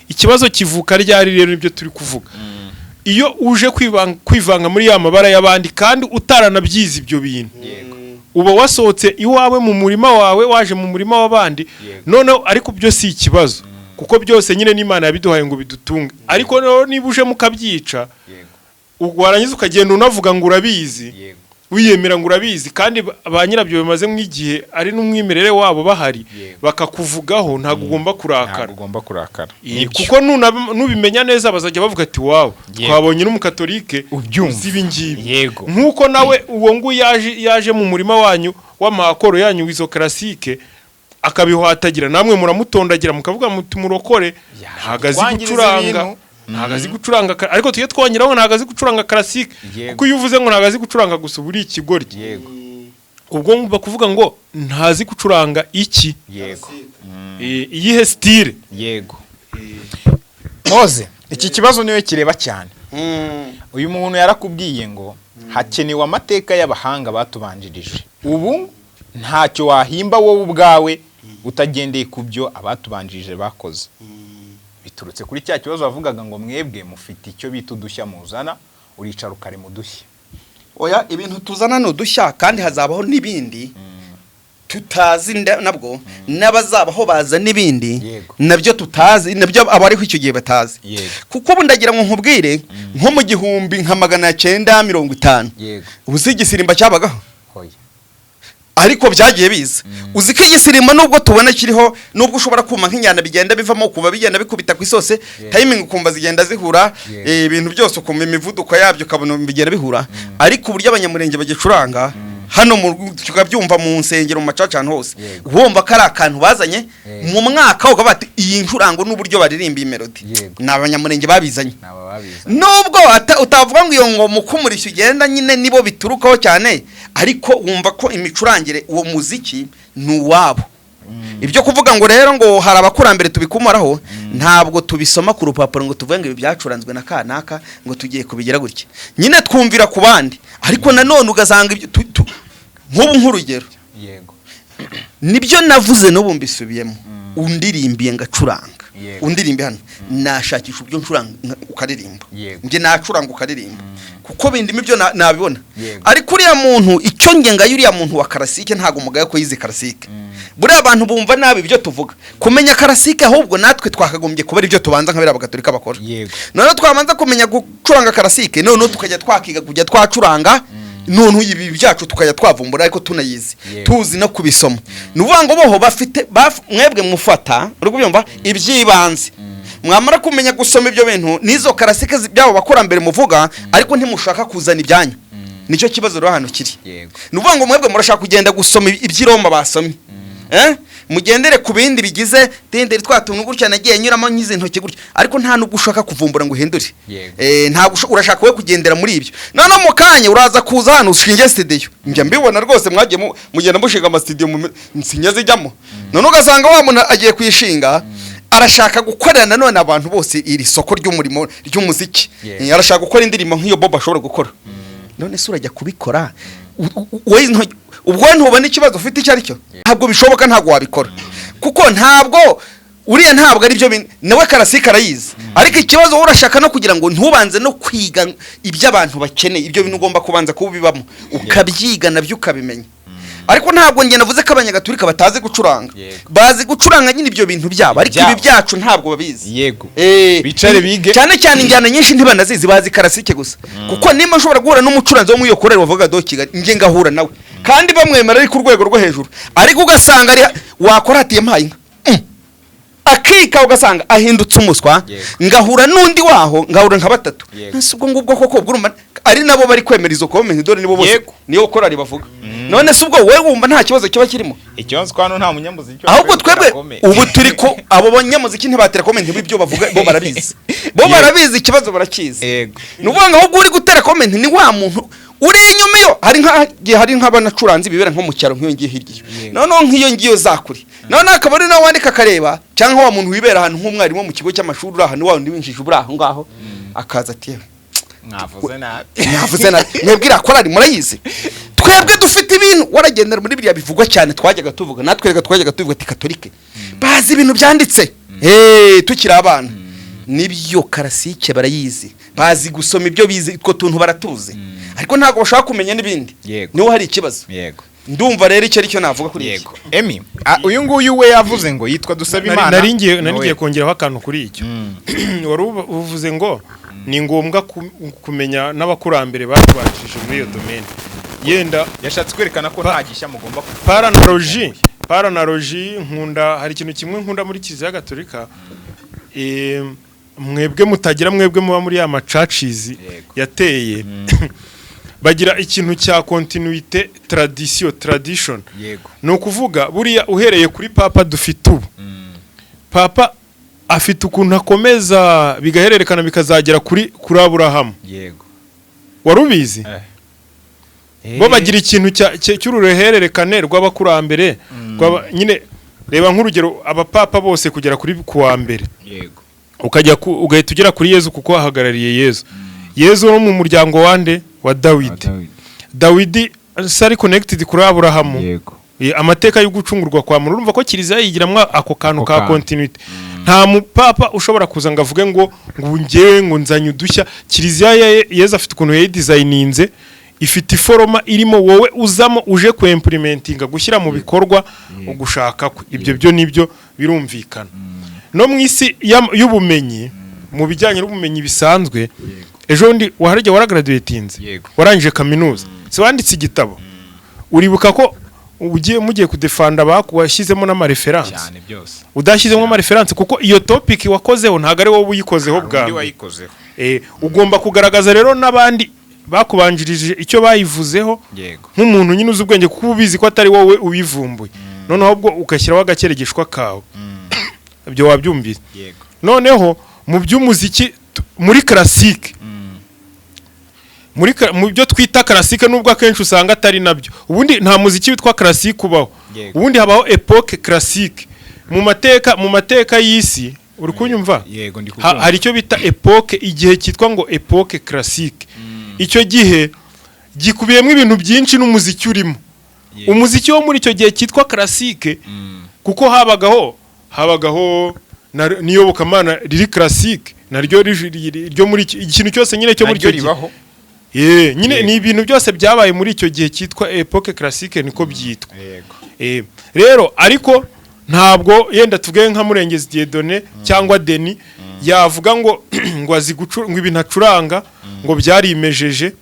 ikibazo kivuka ryari rero? Nibyo turi kuvuga. Iyo uje kwivanga muri ya mabara y'abandi kandi utaranabyize ibyo bintu, uba wasohotse iwawe mu murima wawe waje mu murima w'abandi. Noneho ariko byo si ikibazo, kuko byose nyine n'Imana yabiduhaye ngo bidutunge, ariko noneho niba uje mukabyica, ubwo warangiza ukagenda unavuga ngo urabizi, wiyemera ngo urabizi, kandi ba nyirabyo bimaze nk'igihe ari n'umwimerere wabo bahari, bakakuvugaho, ntabwo ugomba kurakara. Ntabwo ugomba kurakara. Kuko nubimenya neza bazajya bavuga ati wawe twabonye n'umukatolike Ubyumva. uzi ibi ngibi. Nk'uko nawe uwo nguyu yaje mu murima wanyu w'ama accord yanyu w'izo classique akabihwatagira, namwe muramutondagira mukavuga muti murokore ntabwo azi Kwangiriza gucuranga, ibintu. ntabwo azi gucuranga ariko tujye twongeraho ntabwo azi gucuranga classique, kuko iyo uvuze ngo ntabwo azi gucuranga gusa uba uri ikigoryi. Ubwo ngomba kuvuga ngo ntazi gucuranga iki? Iyihe style? Yego. Moze, iki kibazo niwe kireba cyane. Uyu muntu yarakubwiye ngo hakenewe amateka y'abahanga batubanjirije, ubu ntacyo wahimba wowe ubwawe utagendeye ku byo abatubanjirije bakoze. Biturutse kuri cya kibazo wavugaga ngo mwebwe mufite icyo bita udushya muzana, uricara ukarema udushya. Oya, ibintu tuzana ni udushya, kandi hazabaho n'ibindi tutazi nabwo n'abazabaho baza n'ibindi nabyo tutazi, nabyo abariho icyo gihe batazi. Kuko ubu ndagira ngo nkubwire, nko mu 1950, ubu si igisirimba cyabagaho? Hoya. Ariko byagiye biza. Uzi ko igisirimba, nubwo tubona kiriho, nubwo ushobora kuma nk'injyana bigenda bivamo, kuva bigenda bikubita ku isose, timing ukumva zigenda zihura, ibintu byose ukumva imivuduko yabyo, ukabona bigenda bihura, ariko uburyo Abanyamurenge bagicuranga hano tukabyumva mu nsengero, mu macaca, ahantu hose, wumva ko ari akantu bazanye mu mwaka, ukavuga bati iyi ncurango n'uburyo baririmba iyi melody ni Abanyamurenge babizanye. Ni aba babizi. Nubwo utavuga ngo iyo ngoma uko umurishyo ugenda nyine nibo biturukaho cyane, ariko wumva ko imicurangire, uwo muziki ni uwabo. Ibyo kuvuga ngo rero ngo hari abakurambere tubikomaraho, ntabwo tubisoma ku rupapuro ngo tuvuge ngo ibi byacuranzwe na kanaka, ngo tugiye kubigira gutya. Nyine twumvira ku bandi, ariko nanone ugasanga ibyo nk'ubu nk'urugero, nibyo navuze n'ubu mbisubiyemo, undirimbiye ngacuranga, undirimbe hano, nashakisha uburyo ncuranga ukaririmba. Njye nacuranga ukaririmba kuko bindimo ibyo nabibona. Ariko uriya muntu, icyo nge ngayo, uriya muntu wa classique, ntabwo mugaye ko yize classique. Buriya abantu bumva nabi ibyo tuvuga kumenya classique, ahubwo natwe twakagombye kuba aribyo tubanza nka biriya Bagatolika bakora. Noneho twabanza kumenya gucuranga classique, noneho tukajya twakiga kujya twacuranga, noneho ibi byacu tukajya twavumbura, ariko tunayizi, tuzi no kubisoma. Ni ukuvuga ngo boho bafite mwebwe mufata, uri kubyumva, iby'ibanze, mwamara kumenya gusoma ibyo bintu n'izo classique byabo bakurambere muvuga, ariko ntimushaka kuzana ibyanyu. Nicyo kibazo rero hano kiri. Ni ukuvuga ngo mwebwe murashaka kugenda gusoma iby'i Roma basomye, eh? Mugendere ku bindi bigize tenderi, twa tuntu gutya nagiye nyuramo nkizi ntoki gutya, ariko nta nubwo ushaka kuvumbura ngo uhindure. Ntabwo urashaka we kugendera muri ibyo. Noneho mu kanya uraza kuza hano ushinge studio, njya mbibona rwose, mwagiye mugenda mushinga ama studio mu nsinya zijyamo, none ugasanga wa muntu agiye kuyishinga, arashaka gukorera nanone abantu bose iri soko ry'umurimo ry'umuziki. Arashaka gukora indirimbo nk'iyo Bob ashobora gukora. None se urajya kubikora wowe ubwo wowe ntubona ikibazo ufite icyo ari cyo? Ntabwo bishoboka, ntabwo wabikora, kuko ntabwo uriya, ntabwo ari byo nawe classique arayizi. Ariko ikibazo wowe urashaka no kugira ngo ntubanze no kwiga ibyo abantu bakeneye. Ibyo bintu ugomba kubanza kubibamo, ukabyiga nabyo ukabimenya. Ariko ntabwo njye navuze ko Abanyagatulika batazi gucuranga. Bazi gucuranga nyine ibyo bintu byabo, ariko ibi Byabo. byacu ntabwo babizi. Bicare bige. Cyane cyane injyana nyinshi ntibanazizi, bazi classique gusa. Kuko nimba nshobora guhura n'umucuranzi wo muri iyo korali wavuga do Kigali, njye ngahura nawe kandi bamwemera ari ku rwego rwo hejuru, ariko ugasanga ari wakora ati yampaye inka, akika, ugasanga ahindutse umuswa. Ngahura n'undi waho, ngahura nka batatu. Ese ubwo ngubwo koko ubwo urumva ari nabo bari kwemera izo comment? Dore nibo bose, niyo korali bavuga. None se ubwo wowe wumva nta kibazo kiba kirimo? Ikibazo ko hano nta munyamuziki Ahubwo wakwiye twebwe gutera comment. ubu turi ko abo banyamuziki ntibatera comment, ibyo bavuga bo barabizi, bo barabizi, ikibazo barakizi. Ni ukuvuga ngo ahubwo uri gutera comment ni wa muntu uri inyuma. Iyo hari nk'agiye, hari nk'abanacuranzi bibera nko mu cyaro, nk'iyo ngiyo hirya iyo, noneho nk'iyo ngiyo zakure, noneho akaba ari nawe wandika akareba, cyangwa wa muntu wibera ahantu nk'umwarimu wo mu kigo cy'amashuri uri ahantu, wa wundi winjije uri aho ngaho, akaza ati: "Yewe, Mwavuze nabi." Mwavuze nabi mwebwe, iriya korali murayizi? Twebwe dufite ibintu." Waragendera muri biriya bivugwa cyane, twajyaga tuvuga natwe reka, twajyaga tuvuga ati katolike bazi ibintu byanditse. Tukiri abana, nibyo, classique barayizi, bazi gusoma ibyo bize, utwo tuntu baratuzi, ariko ntabwo bashaka kumenya n'ibindi. Niho hari ikibazo. Ndumva rero icyo ari cyo navuga kuri iki. Emi, uyu nguyu we yavuze ngo yitwa Dusabimana. Nari ngiye kongeraho akantu kuri icyo wari uvuze ngo ni ngombwa kumenya n'abakurambere batubanjirije muri iyo domaine yenda. Yashatse kwerekana ko nta gishya mugomba Par analogie, nkunda, hari ikintu kimwe nkunda muri Kiliziya Gatolika, mwebwe mutagira, mwebwe muba muri ya ma churches yateye, bagira ikintu cya continuité, tradition, tradition. Ni ukuvuga buriya uhereye kuri papa dufite ubu, papa afite ukuntu akomeza bigahererekana bikazagera kuri Aburahamu. Wari ubizi? Bo bagira ikintu cy'uruhererekane rw'abakurambere, nyine reba nk'urugero abapapa bose kugera kuri kuwa mbere, ukajya ugahita ugera kuri Yezu, kuko ahagarariye Yezu. Yezu wo mu muryango wande? Wa Dawidi. Dawidi se ari connected kuri Aburahamu. Amateka yo gucungurwa kwa muntu, urumva ko kiliziya yigiramo ako kantu Ako ka kantu. continuity. Nta mupapa ushobora kuza ngo avuge ngo ngewe ngo nzanye udushya. Kiliziya ya Yezu afite ukuntu yayidesigninze, ifite iforoma irimo, wowe uzamo uje kuimplementinga, gushyira mu bikorwa ugushaka kwe. Ibyo byo nibyo birumvikana. No mu isi y'ubumenyi, mu bijyanye n'ubumenyi bisanzwe, ejo bundi waharya waragraduatinze, Yego. warangije kaminuza, si wanditse igitabo? Uribuka ko Ugiye mugiye kudefanda washyizemo n'ama références? Cyane byose. Udashyizemo ama références, kuko iyo topic wakozeho ntabwo ari wowe uyikozeho Undi bwawe. wayikozeho. Ugomba kugaragaza rero n'abandi bakubanjirije icyo bayivuzeho, nk'umuntu nyine uzi ubwenge, kuko uba ubizi ko atari wowe ubivumbuye. Noneho ubwo ugashyiraho agakeregeshwa kawe. Ibyo wabyumvise? Yego. Noneho mu by'umuziki, muri classique, mu byo twita classique, nubwo akenshi usanga atari nabyo, ubundi nta muziki witwa classique ubaho. Ubundi habaho époque classique mu mateka y'isi. Uri kunyumva? Yego, ndi kukumva. Hari icyo bita époque, igihe cyitwa ngo époque classique. Icyo gihe gikubiyemo ibintu byinshi n'umuziki urimo. Umuziki wo muri icyo gihe cyitwa classique, kuko habagaho n'iyobokamana riri classique naryo, ryo muri ikintu cyose nyine cyo muri Naryo icyo gihe. ribaho. Nyine ni ibintu byose byabaye muri icyo gihe cyitwa époque classique, niko byitwa. Rero ariko ntabwo yenda tuvuge nka Murengezi Dieudonné cyangwa Deni yavuga ngo azi ngo ibintu acuranga ngo byarimejeje.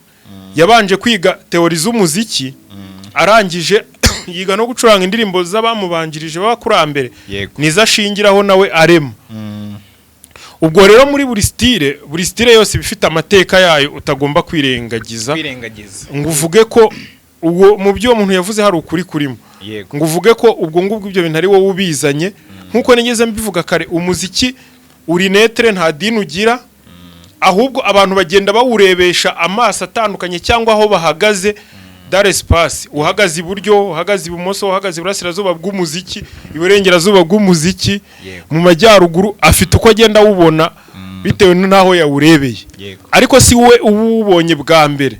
Yabanje kwiga théorie z'umuziki, arangije yiga no gucuranga indirimbo z'abamubanjirije b'abakurambere, nizo ashingiraho nawe arema. Ubwo rero muri buri style, buri style yose iba ifite amateka yayo utagomba kwirengagiza, kwirengagiza, ngo uvuge ko uwo mu byo uwo muntu yavuze hari ukuri kurimo, ngo uvuge ko ubwo ngubwo ibyo bintu ari wowe ubizanye. Nk'uko nigeze mbivuga kare, umuziki uri neutre, nta dini ugira, ahubwo abantu bagenda bawurebesha amaso atandukanye cyangwa aho bahagaze dans l'espace. Uhagaze iburyo, uhagaze ibumoso, uhagaze iburasirazuba bw'umuziki, iburengerazuba bw'umuziki, mu majyaruguru, afite uko agenda awubona bitewe n'aho yawurebeye. Ariko si we uwubonye bwa mbere.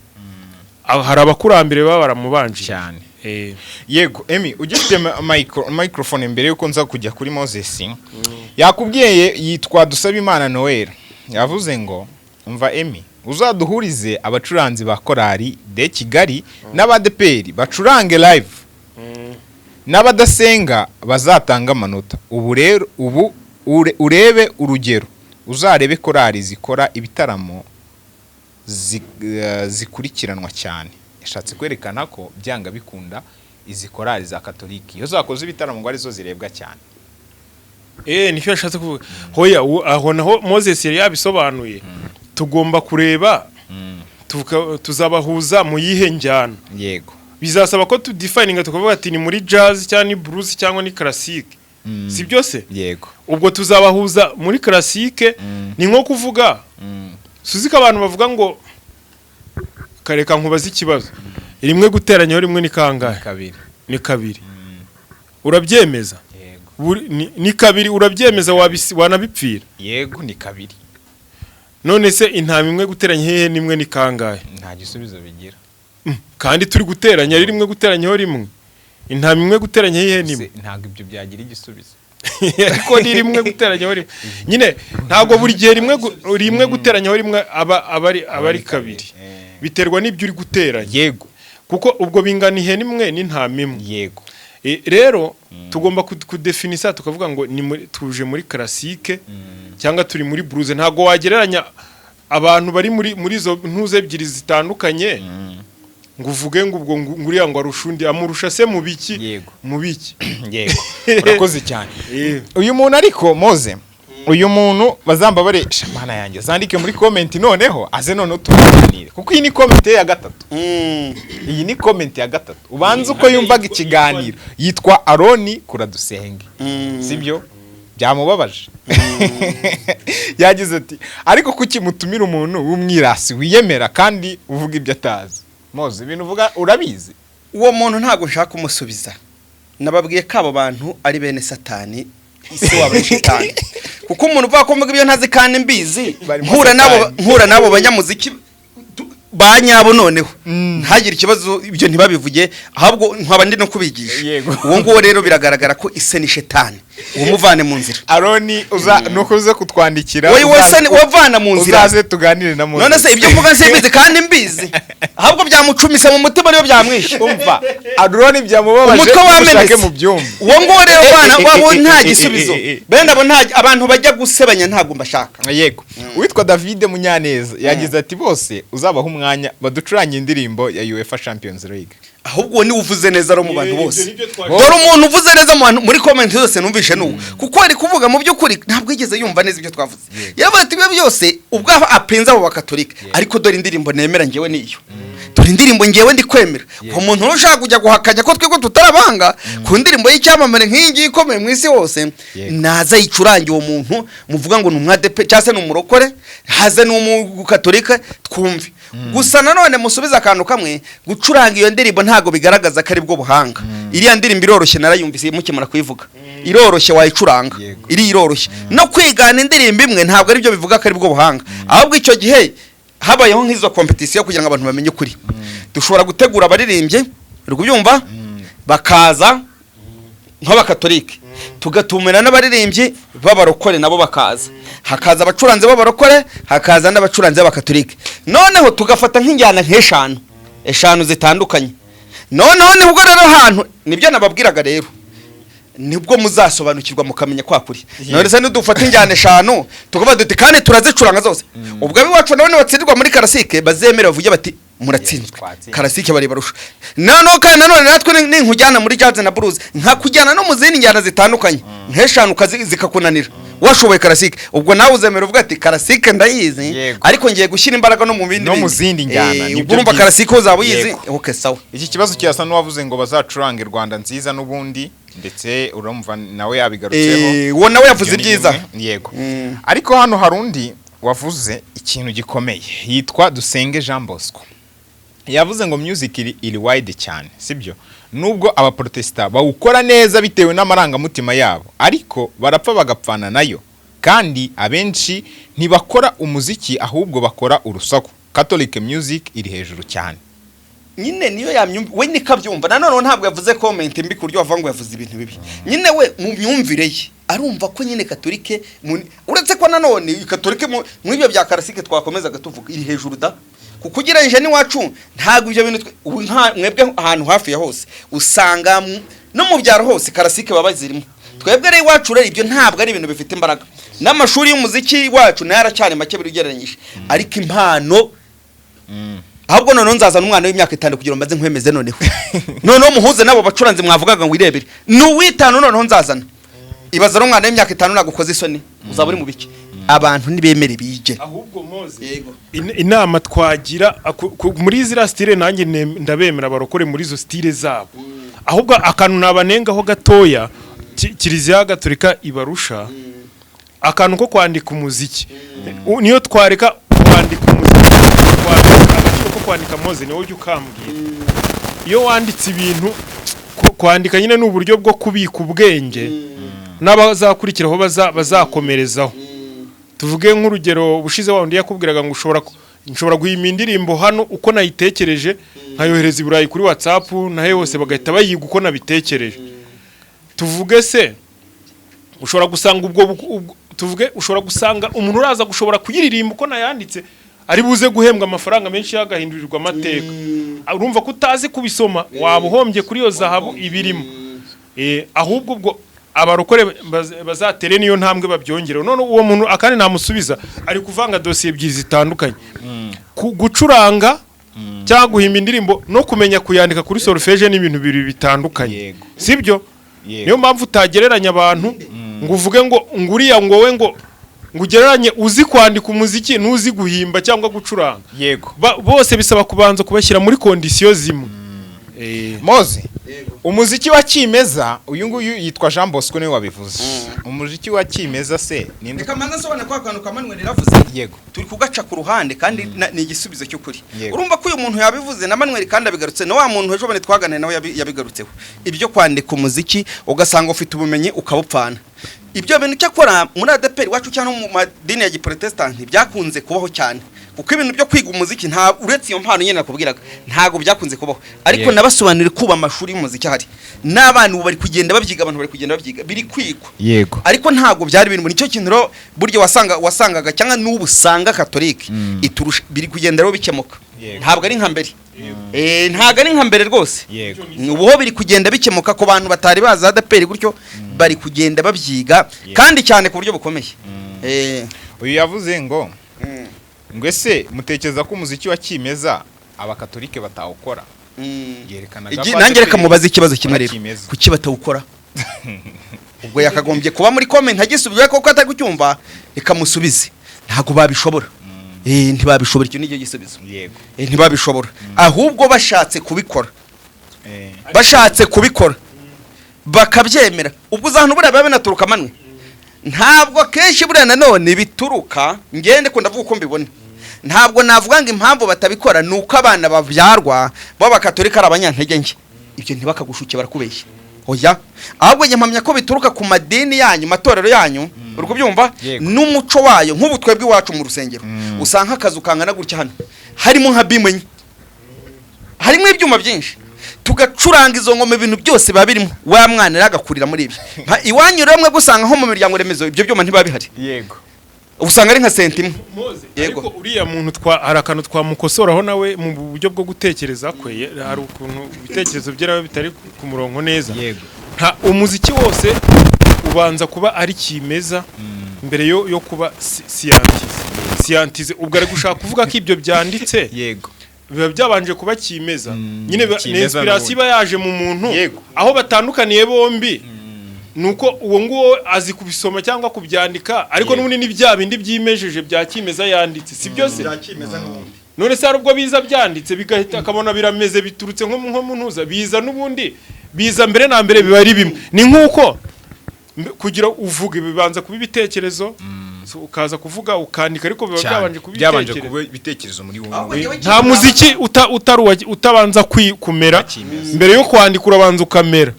Hari abakurambere baba baramubanjije. Cyane. Yego, Emi, ugifite microphone, mbere yuko nza kujya kuri Moses, yakubwiye, yitwa Dusabimana Noel, yavuze ngo: "Umva Emi, uzaduhurize abacuranzi ba korali de Kigali n'abadeperi bacurange live, n'abadasenga bazatanga amanota. Ubu rero ubu urebe urugero, uzarebe korali zikora ibitaramo zikurikiranwa cyane." Yashatse kwerekana ko byanga bikunda izi korali za Katoliki iyo zakoze ibitaramo ngo arizo zirebwa cyane. Nicyo yashatse kuvuga. Hoya, aho naho Moses yari yabisobanuye. Tugomba kureba tuzabahuza mu yihe njyana. Bizasaba ko tudefininga, tukavuga ati ni muri jazz cyangwa ni blues cyangwa ni classique. Si byose? Yego. Ubwo tuzabahuza muri classique, ni nko kuvuga, suzi ko abantu bavuga ngo, kareka nkubaze ikibazo: rimwe guteranyaho rimwe ni kangahe? Kabiri. Ni kabiri. Urabyemeza? Yego. Ni kabiri, urabyemeza, wanabipfira? Yego, ni kabiri. None se intama imwe guteranya hehe n'imwe ni kangahe? Nta gisubizo bigira. Kandi turi guteranya ari rimwe guteranyaho rimwe. Intama imwe guteranya hehe n'imwe? Se, ntabwo ibyo byagira igisubizo. Ariko ni rimwe guteranyaho rimwe nyine, ntabwo buri gihe rimwe guteranyaho rimwe aba ari kabiri. Biterwa n'ibyo uri guteranya. Kuko ubwo bingana ihene imwe n'intama imwe. Rero tugomba kudefinisa, tukavuga ngo ni tuje muri classique cyangwa turi muri blues. Ntabwo wagereranya abantu bari muri izo ntuze ebyiri zitandukanye ngo uvuge ngo ubwo ngo uriya ngo arusha undi. Amurusha se mu biki? Mu biki? Yego, urakoze cyane. Uyu muntu ariko Moze, uyu muntu bazambabare, shamana yanjye, zandike muri comment, noneho aze, noneho tuganire, kuko iyi ni comment ye ya gatatu. Iyi ni comment ya gatatu. Ubanza uko yumvaga ikiganiro. Yitwa Aroni Kuradusenge. Sibyo byamubabaje. Yagize ati: "Ariko kuki mutumira umuntu w'umwirasi wiyemera kandi uvuga ibyo atazi?" Moze, ibintu uvuga urabizi? Uwo muntu ntabwo nshaka kumusubiza. Nababwiye ko abo bantu ari bene Satani, isi wabo ni shitani, kuko umuntu uvuga ko mvuga ibyo ntazi kandi mbizi, Barimo mpura nabo, Satani. mpura n'abo banyamuziki ba nyabo, noneho ntagire ikibazo, ibyo ntibabivuge, ahubwo nkaba ndi no kubigisha. Uwo nguwo rero biragaragara ko ise ni shetani. Uwo muvane mu nzira. Aroni, uza nuko uze kutwandikira. Wowe wese wavana mu nzira. Uzaze tuganire na Mose. None se ibyo mvuga simbizi kandi mbizi? Ahubwo byamucumise mu mutima, niyo byamwishe. Umva, Aroni byamubabaje. Umutwe Mushake wamenetse. mu byumba. Uwo nguwo rero bana wabo nta gisubizo. Bene abo nta abantu bajya gusebanya, ntabwo mbashaka. Yego. Uwitwa David Munyaneza yagize ati: "Bose uzabaha umwanya." umwanya baducurange indirimbo ya UEFA Champions League. Ahubwo uwo niwe uvuze neza ro mu bantu Ibyo bose. nibyo Dore umuntu uvuze neza mu bantu muri comment zose numvishe n'ubu, kuko ari kuvuga mu by'ukuri ntabwo yigeze yumva neza ibyo twavuze. Yavuze ati ibyo byose ubwo apenze abo bakatolika, ariko dore indirimbo nemera ngewe niyo, dore indirimbo ngewe ndi kwemera. Uwo muntu rero ushaka kujya guhakanya ko twebwe tutarabanga ku ndirimbo y'icyamamare nk'iyi ngiyi ikomeye mu isi hose, naza yicurange. Uwo muntu muvuga ngo ni umwadepe cyangwa se ni umurokore, haze ni umukatolika, twumve. Gusa nanone musubize akantu kamwe: gucuranga iyo ndirimbo ntabwo bigaragaza ko ari bwo buhanga. Iriya ndirimbo iroroshye, narayumvise mukimara kuyivuga, iroroshye, wayicuranga. Iri iroroshye. No kwigana indirimbo imwe ntabwo aribyo bivuga ko ari bwo buhanga. Ahubwo icyo gihe habayeho nk'izo compétition kugira ngo abantu bamenye ukuri, dushobora gutegura abaririmbyi, uri kubyumva, bakaza nk'abakatolike, tugatumira n'abaririmbyi b'abarokore nabo bakaza, hakaza abacuranzi b'abarokore, hakaza n'abacuranzi b'abakatolike, noneho tugafata nk'injyana nk'eshanu eshanu zitandukanye. Noneho nibwo rero hantu nibyo nababwiraga rero, nibwo muzasobanukirwa mukamenya kwa kuri. None se nidufata injyana eshanu tukavuga duti kandi turazicuranga zose, ubwo ab'iwacu nabo nibatsindirwa muri classique bazemere bavuge bati muratsinzwe, Twatsinzwe. Classique bari barusha. Noneho kandi nanone natwe ninkujyana muri jazz na blues, nkakujyana no mu zindi njyana zitandukanye nk'eshanu zikakunanira washoboye classique, ubwo nawe uzemera uvuga ati classique ndayizi, ariko ngiye gushyira imbaraga no mu bindi No mu bindi. zindi njyana, nibyo Ubwo urumva byiza. Classique uzaba uyizi. Okay, sawa. Iki kibazo kirasa n'uwavuze ngo bazacurange Rwanda Nziza n'ubundi, ndetse urumva nawe yabigarutseho. Uwo nawe yavuze Ibyo ni ibyiza. bimwe, yego. Ariko hano hari undi wavuze ikintu gikomeye, yitwa Dusenge Jean Bosco. Yavuze ngo music iri wide cyane, sibyo? Nubwo abaprotesta bawukora neza bitewe n'amarangamutima yabo, ariko barapfa bagapfana nayo, kandi abenshi ntibakora umuziki ahubwo bakora urusaku. Catholic music iri hejuru cyane. Nyine niyo yamyumva we niko abyumva. Nanone ntabwo yavuze comment mbi ku buryo wavuga ngo yavuze ibintu bibi. Nyine we mu myumvire ye arumva ko nyine katolike uretse ko nanone katolike muri ibyo bya classique twakomezaga tuvuga iri hejuru da, kuko ugereranyije n'iwacu ntabwo ibyo bintu ubu nka mwebwe ahantu hafi ya hose usanga no mu byaro hose classique baba zirimo. Twebwe rero iwacu rero ibyo ntabwo ari ibintu bifite imbaraga, n'amashuri y'umuziki wacu nayo aracyari make biri ugereranyije, ariko impano. Ahubwo noneho nzazana umwana w'imyaka 5 kugira ngo mbaze nkwemeze. Noneho muhuze n'abo bacuranzi mwavugaga ngo irebere ni uw'itanu. Noneho nzazana ibaza n'umwana w'imyaka 5, nagukoze isoni uzaba uri mu biki? Abantu ntibemere bige. Ahubwo Moze, Yego. inama twagira muri ziriya style, nanjye ndabemera abarokore muri izo style zabo. Ahubwo akantu nabanengaho gatoya, Kiliziya Gatolika ibarusha akantu ko kwandika umuziki. Niyo twareka kwandika umuziki, kwandika, agaciro ko kwandika, Moze niwowe ujya ukambwira. Iyo wanditse ibintu, kwandika nyine ni uburyo bwo kubika ubwenge n'abazakurikiraho bazakomerezaho. Tuvuge nk'urugero, ubushize wa wundi yakubwiraga ngo nshobora guhimba indirimbo hano uko nayitekereje, nkayohereza i Burayi kuri WhatsApp nahe hose, bagahita bayiga uko nabitekereje. Tuvuge se ushobora gusanga tuvuge ushobora gusanga umuntu uraza gushobora kuyiririmba uko nayanditse ari buze guhembwa amafaranga menshi, yagahindurirwa amateka. Urumva ko utazi kubisoma waba uhombye kuri iyo zahabu ibirimo. Ahubwo ubwo abarokore bazatere niyo ntambwe babyongereho. None uwo muntu akandi namusubiza, ari kuvanga dosiye ebyiri zitandukanye: gucuranga cyangwa guhimba indirimbo no kumenya kuyandika kuri solfège ni ibintu bibiri bitandukanye. Sibyo? Yego. Niyo mpamvu utagereranya abantu ngo uvuge ngo nguriya ngo we ngo ugereranye uzi kwandika umuziki n'uzi guhimba cyangwa gucuranga. Bose bisaba kubanza kubashyira muri condition zimwe. Moze, umuziki wa kimeza, uyu nguyu yitwa Jean Bosco niwe wabivuze. Umuziki wa kimeza se ninde? Reka mbanza nsobanure ko akantu ka Manuel yaravuze, turi kugaca ku ruhande, kandi ni igisubizo cy'ukuri. Urumva ko uyu muntu yabivuze na Manuel kandi abigarutse na wa muntu ejo bundi twaganiriye nawe yabigarutseho, ibyo kwandika umuziki ugasanga ufite ubumenyi ukabupfana. Ibyo bintu cyakora muri ADEPR iwacu cyangwa mu madini ya giprotestanti byakunze kubaho cyane, kuko ibintu byo kwiga umuziki nta uretse iyo mpano nyine nakubwiraga ntabwo byakunze kubaho. Ariko nabasobanurire kuba amashuri y'umuziki ahari n'abana ubu bari kugenda babyiga, abantu bari kugenda babyiga, biri kwigwa. Ariko ntabwo byari ibintu, nicyo kintu rero burya wasangaga cyangwa n'ubu usanga katolike iturusha. Biri kugenda rero bikemuka. Ntabwo ari nka mbere. Ntabwo ari nka mbere rwose. Ubu ho biri kugenda bikemuka ku bantu batari bazi ADEPR gutyo, bari kugenda babyiga kandi cyane ku buryo bukomeye. Uyu yavuze ngo Ngo ese mutekereza ko umuziki wa kimeza abakatolike batawukora? Yerekanaga ko Nanjye reka ADEPR mubaze ikibazo kimwe rero. kimeza. Kuki batawukora? Ubwo yakagombye kuba muri comment agisubije, koko atari kucyumva. Reka musubize, ntabwo babishobora. Ntibabishobora, icyo nicyo gisubizo. Ntibabishobora, ahubwo bashatse kubikora, bashatse kubikora bakabyemera, ubwo uzahano buriya biba binaturuka manwe. Ntabwo akenshi buriya nanone bituruka, ngende ko ndavuga uko mbibona, ntabwo navuga ngo impamvu batabikora ni uko abana babyarwa b'abakatolika ari abanyantege nke. Ibyo ntibakagushuke, barakubeshya. Oya, ahubwo njye mpamya ko bituruka ku madini yanyu, matorero yanyu, uri kubyumva? Yego. N'umuco wayo. Nk'ubu twebwe iwacu mu rusengero usanga akazu kangana gutya hano harimo nka bimwe enye, harimo ibyuma byinshi, tugacuranga izo ngoma, ibintu byose biba birimo. Wa mwana rero agakurira muri ibyo. Iwanyu rero mwebwe usanga nko mu miryango remezo ibyo byuma ntibiba bihari, Yego. usanga ari nka senti imwe. Moze, Yego. ariko uriya muntu twa hari akantu twamukosoraho nawe mu buryo bwo gutekereza kwe, hari ukuntu ibitekerezo bye nawe bitari ku murongo neza. Nta umuziki wose ubanza kuba ari kimeza mbere yo kuba scientifique. Ubwo ari gushaka kuvuga ko ibyo byanditse biba byabanje kuba kimeza nyine, ni Kimeza inspiration n'ubundi. iba yaje mu muntu. Aho batandukaniye bombi nuko uwo nguwo azi kubisoma cyangwa kubyandika, ariko n'ubundi ni bya bindi byimejeje bya kimeza yanditse, si byo se? None se hari ubwo biza byanditse bigahita akabona birameze, biturutse nko mu ntuza, biza n'ubundi, biza mbere na mbere biba ari bimwe. Ni nk'uko kugira uvuge bibanza kuba ibitekerezo, so ukaza kuvuga ukandika, ariko biba Cyane. byabanje kuba Byabanje ibitekerezo. kuba ibitekerezo muri wowe. Ahubwo njyewe Nta muziki utabanza kumera. Kimeza. Mbere yo kwandika urabanza ukamera.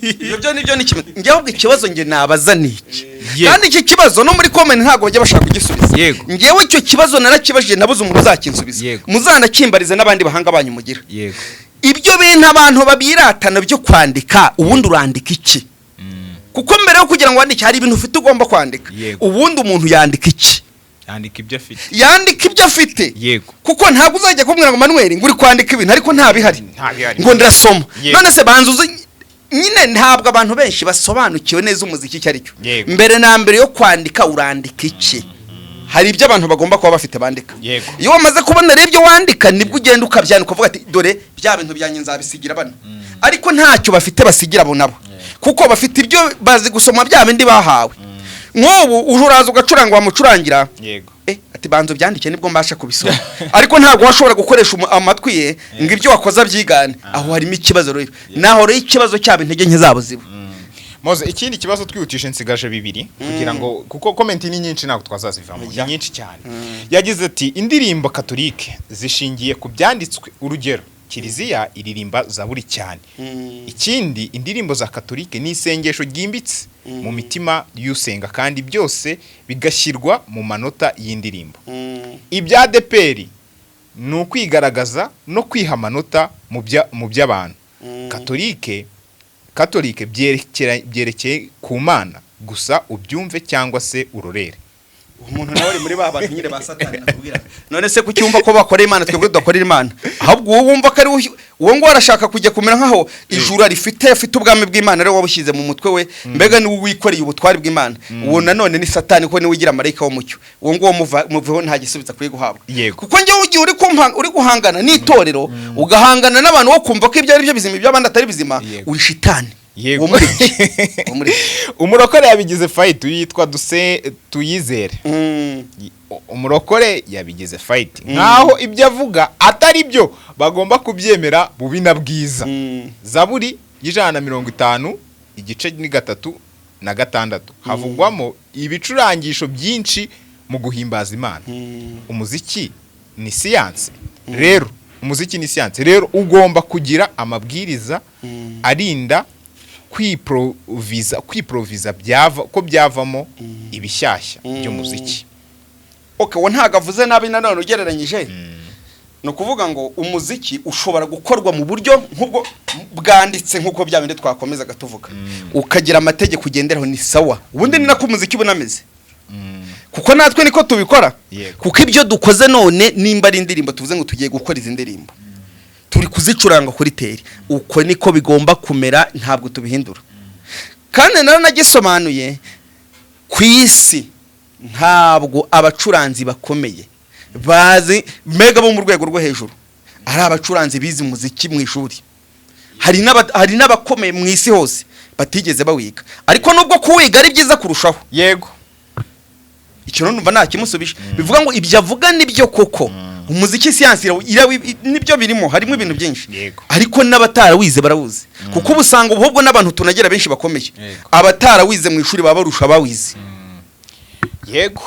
Ibyo byo nibyo, ni kimwe. Njye ahubwo ikibazo njye nabaza ni iki, Yego. kandi iki kibazo no muri comment ntabwo bajya bashaka kugisubiza. Njyewe icyo kibazo narakibajije, nabuze umuntu uzakinsubiza. Muzanakimbarize n'abandi bahanga banyu mugira. Ibyo bintu abantu babiratana byo kwandika, ubundi urandika iki? Kuko mbere yo kugira ngo wandike hari ibintu ufite ugomba kwandika. Ubundi umuntu yandika iki? Yandika ibyo afite. Yandika ibyo afite. Kuko ntabwo uzajya kumbwira ngo Manuel, ngo uri kwandika ibintu ariko nta bihari. Nta bihari. Ngo ndasoma. None se banza uzi nyine, ntabwo abantu benshi basobanukiwe neza umuziki icyo ari cyo. Mbere na mbere yo kwandika urandika iki? Hari ibyo abantu bagomba kuba bafite bandika. Iyo wamaze kubona rero ibyo wandika, nibwo ugenda ukabyandika, ukavuga ati: "Dore bya bintu byanjye nzabisigira bano." Ariko ntacyo bafite basigira abo nabo, kuko bafite ibyo bazi gusoma, bya bindi bahawe. Nk'ubu uje uraza ugacuranga, wamucurangira, ati: "Banza ubyandike nibwo mbasha kubisoma." Ariko ntabwo washobora gukoresha amatwi ye ngo ibyo wakoze abyigane. Aho harimo ikibazo rero, naho rero ikibazo cyabo, intege nke zabo ziba. Moze, ikindi kibazo twihutishe, nsigaje bibiri kugira ngo, kuko comment ni nyinshi ntabwo twazazivamo, ni nyinshi cyane. Yagize ati: "Indirimbo katolike zishingiye ku byanditswe, urugero kiliziya iririmba zaburi cyane. Ikindi, indirimbo za katolike ni isengesho ryimbitse mu mitima y'usenga, kandi byose bigashyirwa mu manota y'indirimbo. Ibya ADEPR ni ukwigaragaza no kwiha amanota mu by'abantu. Katolike byerekeye ku Mana gusa, ubyumve cyangwa se urorere." Umuntu nawe ari muri ba bantu nyine ba Satani nakubwira. None se kuki wumva ko bakorera Imana, twebwe tudakorera Imana? Ahubwo wowe wumva ko ari uwo nguwo arashaka kujya kumera nkaho ijuru rifite, afite ubwami bw'Imana rero wabushyize mu mutwe we, mbega niwe wikoreye ubutware bw'Imana. Uwo nanone ni Satani, kuko niwe ugira marayika w'umucyo. Uwo nguwo muveho, nta gisubizo akwiye guhabwa. Kuko njyewe igihe uri guhangana n'itorero, ugahangana n'abantu wo kumva ko ibyo ari byo bizima, iby'abandi atari bizima, uri shitani. Uwo mureke, uwo mureke. Umurokore yabigize fight, yitwa Duse Tuyizere. Umurokore yabigize fight nkaho ibyo avuga atari byo bagomba kubyemera bubi na bwiza. Zaburi y'150 igice ni 3 na 6, havugwamo ibicurangisho byinshi mu guhimbaza Imana. Umuziki ni siyanse rero, umuziki ni siyanse rero, ugomba kugira amabwiriza arinda kwiproviza, byava ko byavamo ibishyashya by'umuziki. Okay, uwo ntabwo avuze nabi nanone ugereranyije. Ni ukuvuga ngo umuziki ushobora gukorwa mu buryo nk'ubwo bwanditse, nk'uko bya bindi twakomezaga tuvuga, ukagira amategeko ugenderaho, ni sawa. Ubundi ni nako umuziki uba unameze, kuko natwe niko tubikora. Kuko ibyo dukoze none, nimba ari indirimbo, tuvuze ngo tugiye gukora izi ndirimbo, turi kuzicuranga kuri teri, uko niko bigomba kumera, ntabwo tubihindura. Kandi naranagisobanuye, ku isi ntabwo abacuranzi bakomeye Bazi mbega bo mu rwego rwo hejuru, ari abacuranzi bize umuziki mu ishuri. Hari n'abakomeye mu isi hose batigeze bawiga, ariko nubwo kuwiga ari byiza kurushaho. Icyo rero numva ntakimusubije. Bivuga ngo ibyo avuga nibyo koko, umuziki siyansi nibyo birimo, harimo ibintu byinshi. Ariko n'abatarawize barawuzi, kuko ubu usanga ahubwo n'abantu tunagira benshi bakomeye, abatarawize mu ishuri baba barusha abawize. Yego,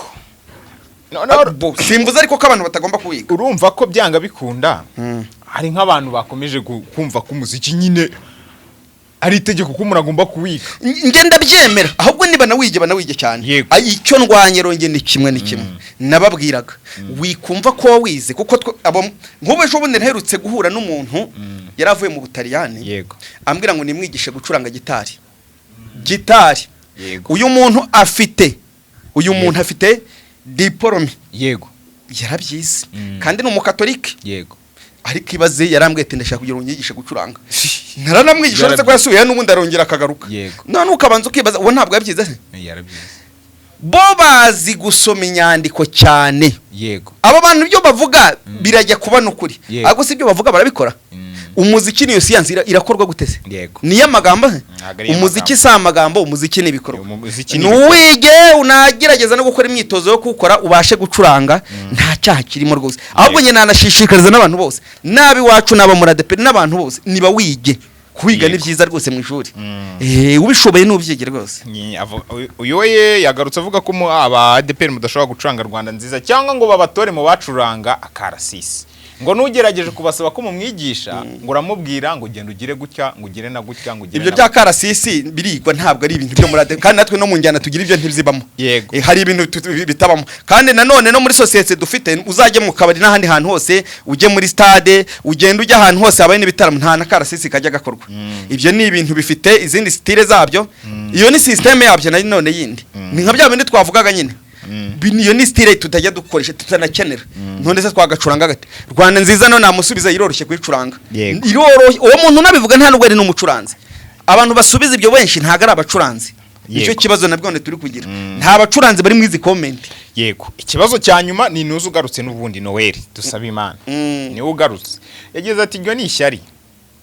noneho Simvuze ariko ko abantu batagomba kuwiga. Urumva ko byanga bikunda hari nk'abantu bakomeje kumva ko umuziki nyine ari itegeko ko umuntu agomba kuwiga. Njye ndabyemera, ahubwo niba nawige banawige cyane. Icyo ndwanye rero njye ni kimwe nababwiraga: wikumva ko wawize, kuko nk'ubu ejo bundi nherutse guhura n'umuntu yari avuye mu Butaliyani, ambwira ngo nimwigishe gucuranga gitari. Uyu muntu afite diporome, yarabyize, kandi ni umukatolike. Ariko ibaze, yarambwiye ati: "Ndashaka kugira ngo unyigishe gucuranga." Naranamwigisha, uretse ko yasubiyeyo n'ubundi arongera akagaruka. None ukabanza ukibaza, uwo ntabwo yabyize se? Yarabyize. Bo bazi gusoma inyandiko cyane. Abo bantu ibyo bavuga birajya kuba n'ukuri, ariko si ibyo bavuga barabikora. Umuziki niyo siyansi irakorwa gute se? Niyo amagambo se? Ntabwo ari Umuziki si amagambo, umuziki ni ibikorwa. Umuziki ni ibikorwa. Nuwige, unagerageza no gukora imyitozo yo kuwukora, ubashe gucuranga, nta cyaha kirimo rwose. Ahubwo njye nanashishikariza n'abantu bose, n'ab'iwacu, n'abo muri ADEPR, n'abantu bose, niba wige kwiga ni byiza rwose mu ishuri. Ubishoboye n'ubyige rwose. Uyu we yagarutse avuga ko mu aba ADEPR mudashobora gucuranga Rwanda Nziza cyangwa ngo babatore mu bacuranga akarasisi, ngo nugerageje kubasaba ko mumwigisha, ngo uramubwira ngo genda ugire gutya, ngo ugire na gutya, ngo ugire Ibyo na bya karasisi birigwa, ntabwo ari ibintu byo muri ADEPR, kandi natwe no mu njyana tugira ibyo ntibizibamo. Hari ibintu bitabamo, kandi nanone no muri sosiyete dufite, uzajye mu kabari n'ahandi hantu hose, ujye muri stade, ugende ujye ahantu hose habaye n'ibitaramo, nta na karasisi kajya gakorwa. Ibyo ni ibintu bifite izindi style zabyo, iyo ni système yabyo na none yindi, ni nka bya bindi twavugaga nyine. Iyo ni style tutajya dukoresha, tutanakenera. None se twagacuranga gate Rwanda Nziza? No namusubiza, iroroshye kuyicuranga. Iroroshye. Uwo muntu unabivuga nta nubwo ari n'umucuranzi. Abantu basubiza ibyo benshi ntabwo ari abacuranzi. Nicyo kibazo nabwo turi kugira, nta bacuranzi bari muri izi comment. Yego, ikibazo cya nyuma ni nuza ugarutse n'ubundi Noel dusaba Imana, niwe ugarutse, yagize ati: "Iryo ni ishyari,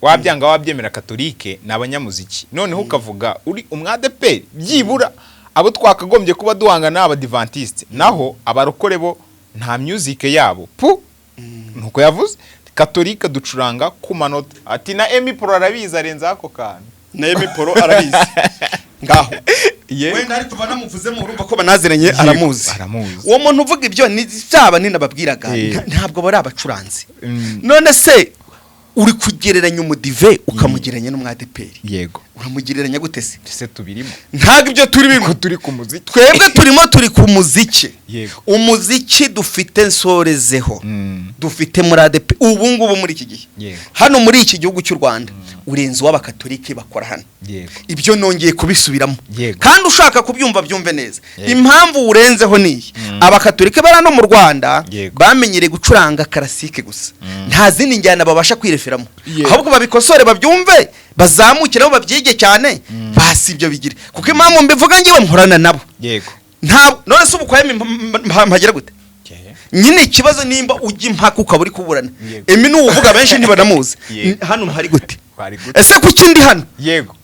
wabyanga wabyemera, katolike ni abanyamuziki, noneho ukavuga uri umwadeperi. Byibura abo twakagombye kuba duhangana ni abadivantisite, naho abarokore bo nta music yabo pu." Nuko yavuze katolike ducuranga ku manota, ati na Emi Pro arabizi, arenze ako kantu. Na Emi Pro arabizi ngaho. Wenda ariko banamuvuzemo, urumva ko banaziranye. Aramuzi. Aramuzi. Uwo muntu uvuga ibyo ni byaba ninababwiraga, ntabwo bari abacuranzi. None se uri kugereranya umudive ukamugereranya n'umwadeperi? Uramugereranya gute se? Ese tubirimo? Ntabwo ibyo turi Ko bimwe. turi ku muziki. Twebwe turimo turi ku muziki. Umuziki dufite, nsorezeho, dufite muri ADEPR ubu ngubu muri iki gihe, hano muri iki gihugu cy'u Rwanda, urenze uw'abakatolike bakora hano. Ibyo nongeye kubisubiramo, kandi ushaka kubyumva byumve neza. Impamvu urenzeho ni iyi: abakatolike bari hano mu Rwanda bamenyereye gucuranga classique gusa, nta zindi njyana babasha kwireferamo. Ahubwo babikosore, babyumve, bazamukire aho babyige cyane, basi ibyo bigire. Kuko impamvu mbivuga, ngewe nkorana nabo. Nta none se ubu kwa Emi mpagera gute nyine? Ikibazo nimba ujya impaka ukaba uri kuburana, Emi nuwuvuga benshi ntibanamuzi. Hano mpari gute? Bari gute? Ese kuki ndi hano?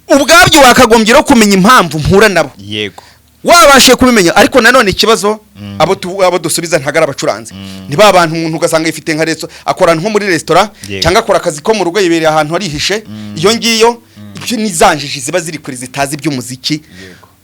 Ubwabyo wakagombye no kumenya impamvu mpura nabo, wabashije kubimenya. Ariko nanone ikibazo, abo dusubiza ntabwo ari abacuranzi, ni ba bantu umuntu ugasanga yifite nka resto, akora nko muri resitora, cyangwa akora akazi ko mu rugo, yibereye ahantu harihishe iyo ngiyo. Ibyo ni za njiji ziba ziri kure, zitazi iby'umuziki.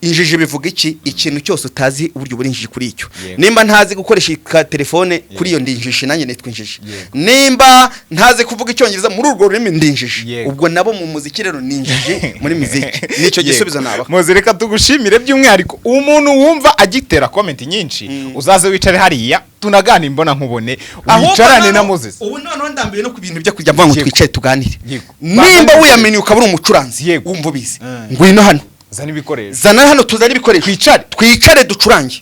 Injiji bivuga iki? Ikintu cyose utazi, uburyo buri injiji kuri icyo. Nimba ntazi gukoresha telefone kuri iyo, ndi injiji, nanjye nitwa injiji. Nimba ntazi kuvuga icyongereza muri urwo rurimi, ndi injiji. Ubwo nabo mu muziki rero ni injiji muri muziki. Nicyo gisubizo nabaha. Muze, reka tugushimire by'umwihariko. Umuntu wumva agitera comment nyinshi, uzaze wicare hariya tunaganira imbona nkubone, wicarane na Moses. Ubu noneho ndambiwe no ku bintu byo kujya mvuga ngo twicare tuganire. Nimba wiyaminiye ukaba uri umucuranzi, wumva ubizi, ngwino hano. Zana ibikoresho. Zana hano, tuzane ibikoresho. Twicare. Twicare, ducurange.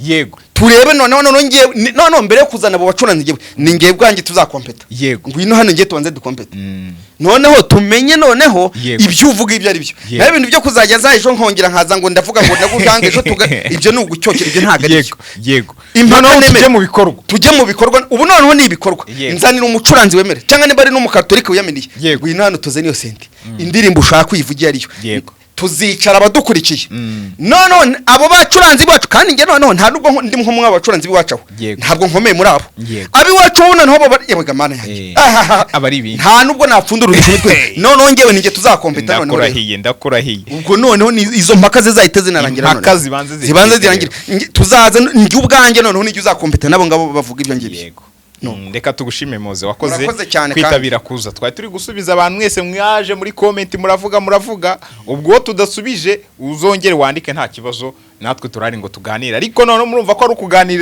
Turebe noneho ngewe noneho mbere yo kuzana abo bacuranzi, ngewe ni ngewe bwanjye tuzakompeta. Ngwino hano, ngewe tubanze dukompeta, noneho tumenye noneho ibyo uvuga ibyo ari byo. Naho ibintu byo kuzajya za ejo nkongera nkaza ngo ndavuga ngo ndagutanga ejo tuga, ibyo ni ugucyokera, ibyo ntabwo ari byo. Impaka Noneho nemere. tujye mu bikorwa. Tujye mu bikorwa. Ubu noneho ni ibikorwa. Nzanira umucuranzi wemere, cyangwa niba ari n'umukatolika wiyaminiye, ngwino hano tuzane iyo synthé, indirimbo ushaka uyivugiye ariyo. Tuzicara abadukurikiye, noneho abo bacuranzi bacu, kandi njye noneho nta nubwo ndi nko muri abo bacuranzi b'iwacu aho. Ntabwo nkomeye muri abo. Ab'iwacu bo noneho bo yewe mana yanjye. Eh, Ahaha. aba ari ibindi. Nta nubwo napfundura udushumi twe. Noneho ngewe ninjye tuzakompeta noneho rero. Ndakurahiye, ndakurahiye. Ubwo noneho ni izo mpaka zizahita zinarangira. Impaka Noneho. zibanze zihite Zibanze zirangire. zirangire. Tuzaza njye ubwanjye noneho nijye uzakompeta nabo ngabo bavuga ibyo ngibyo. Yego. Reka tugushime Moze, wakoze Murakoze cyane. kwitabira kuza. Twari turi gusubiza abantu mwese mwaje muri comment, muravuga muravuga. Ubwo uwo tudasubije uzongere wandike, nta kibazo, natwe turari ngo tuganire, ariko noneho murumva ko ari ukuganirira.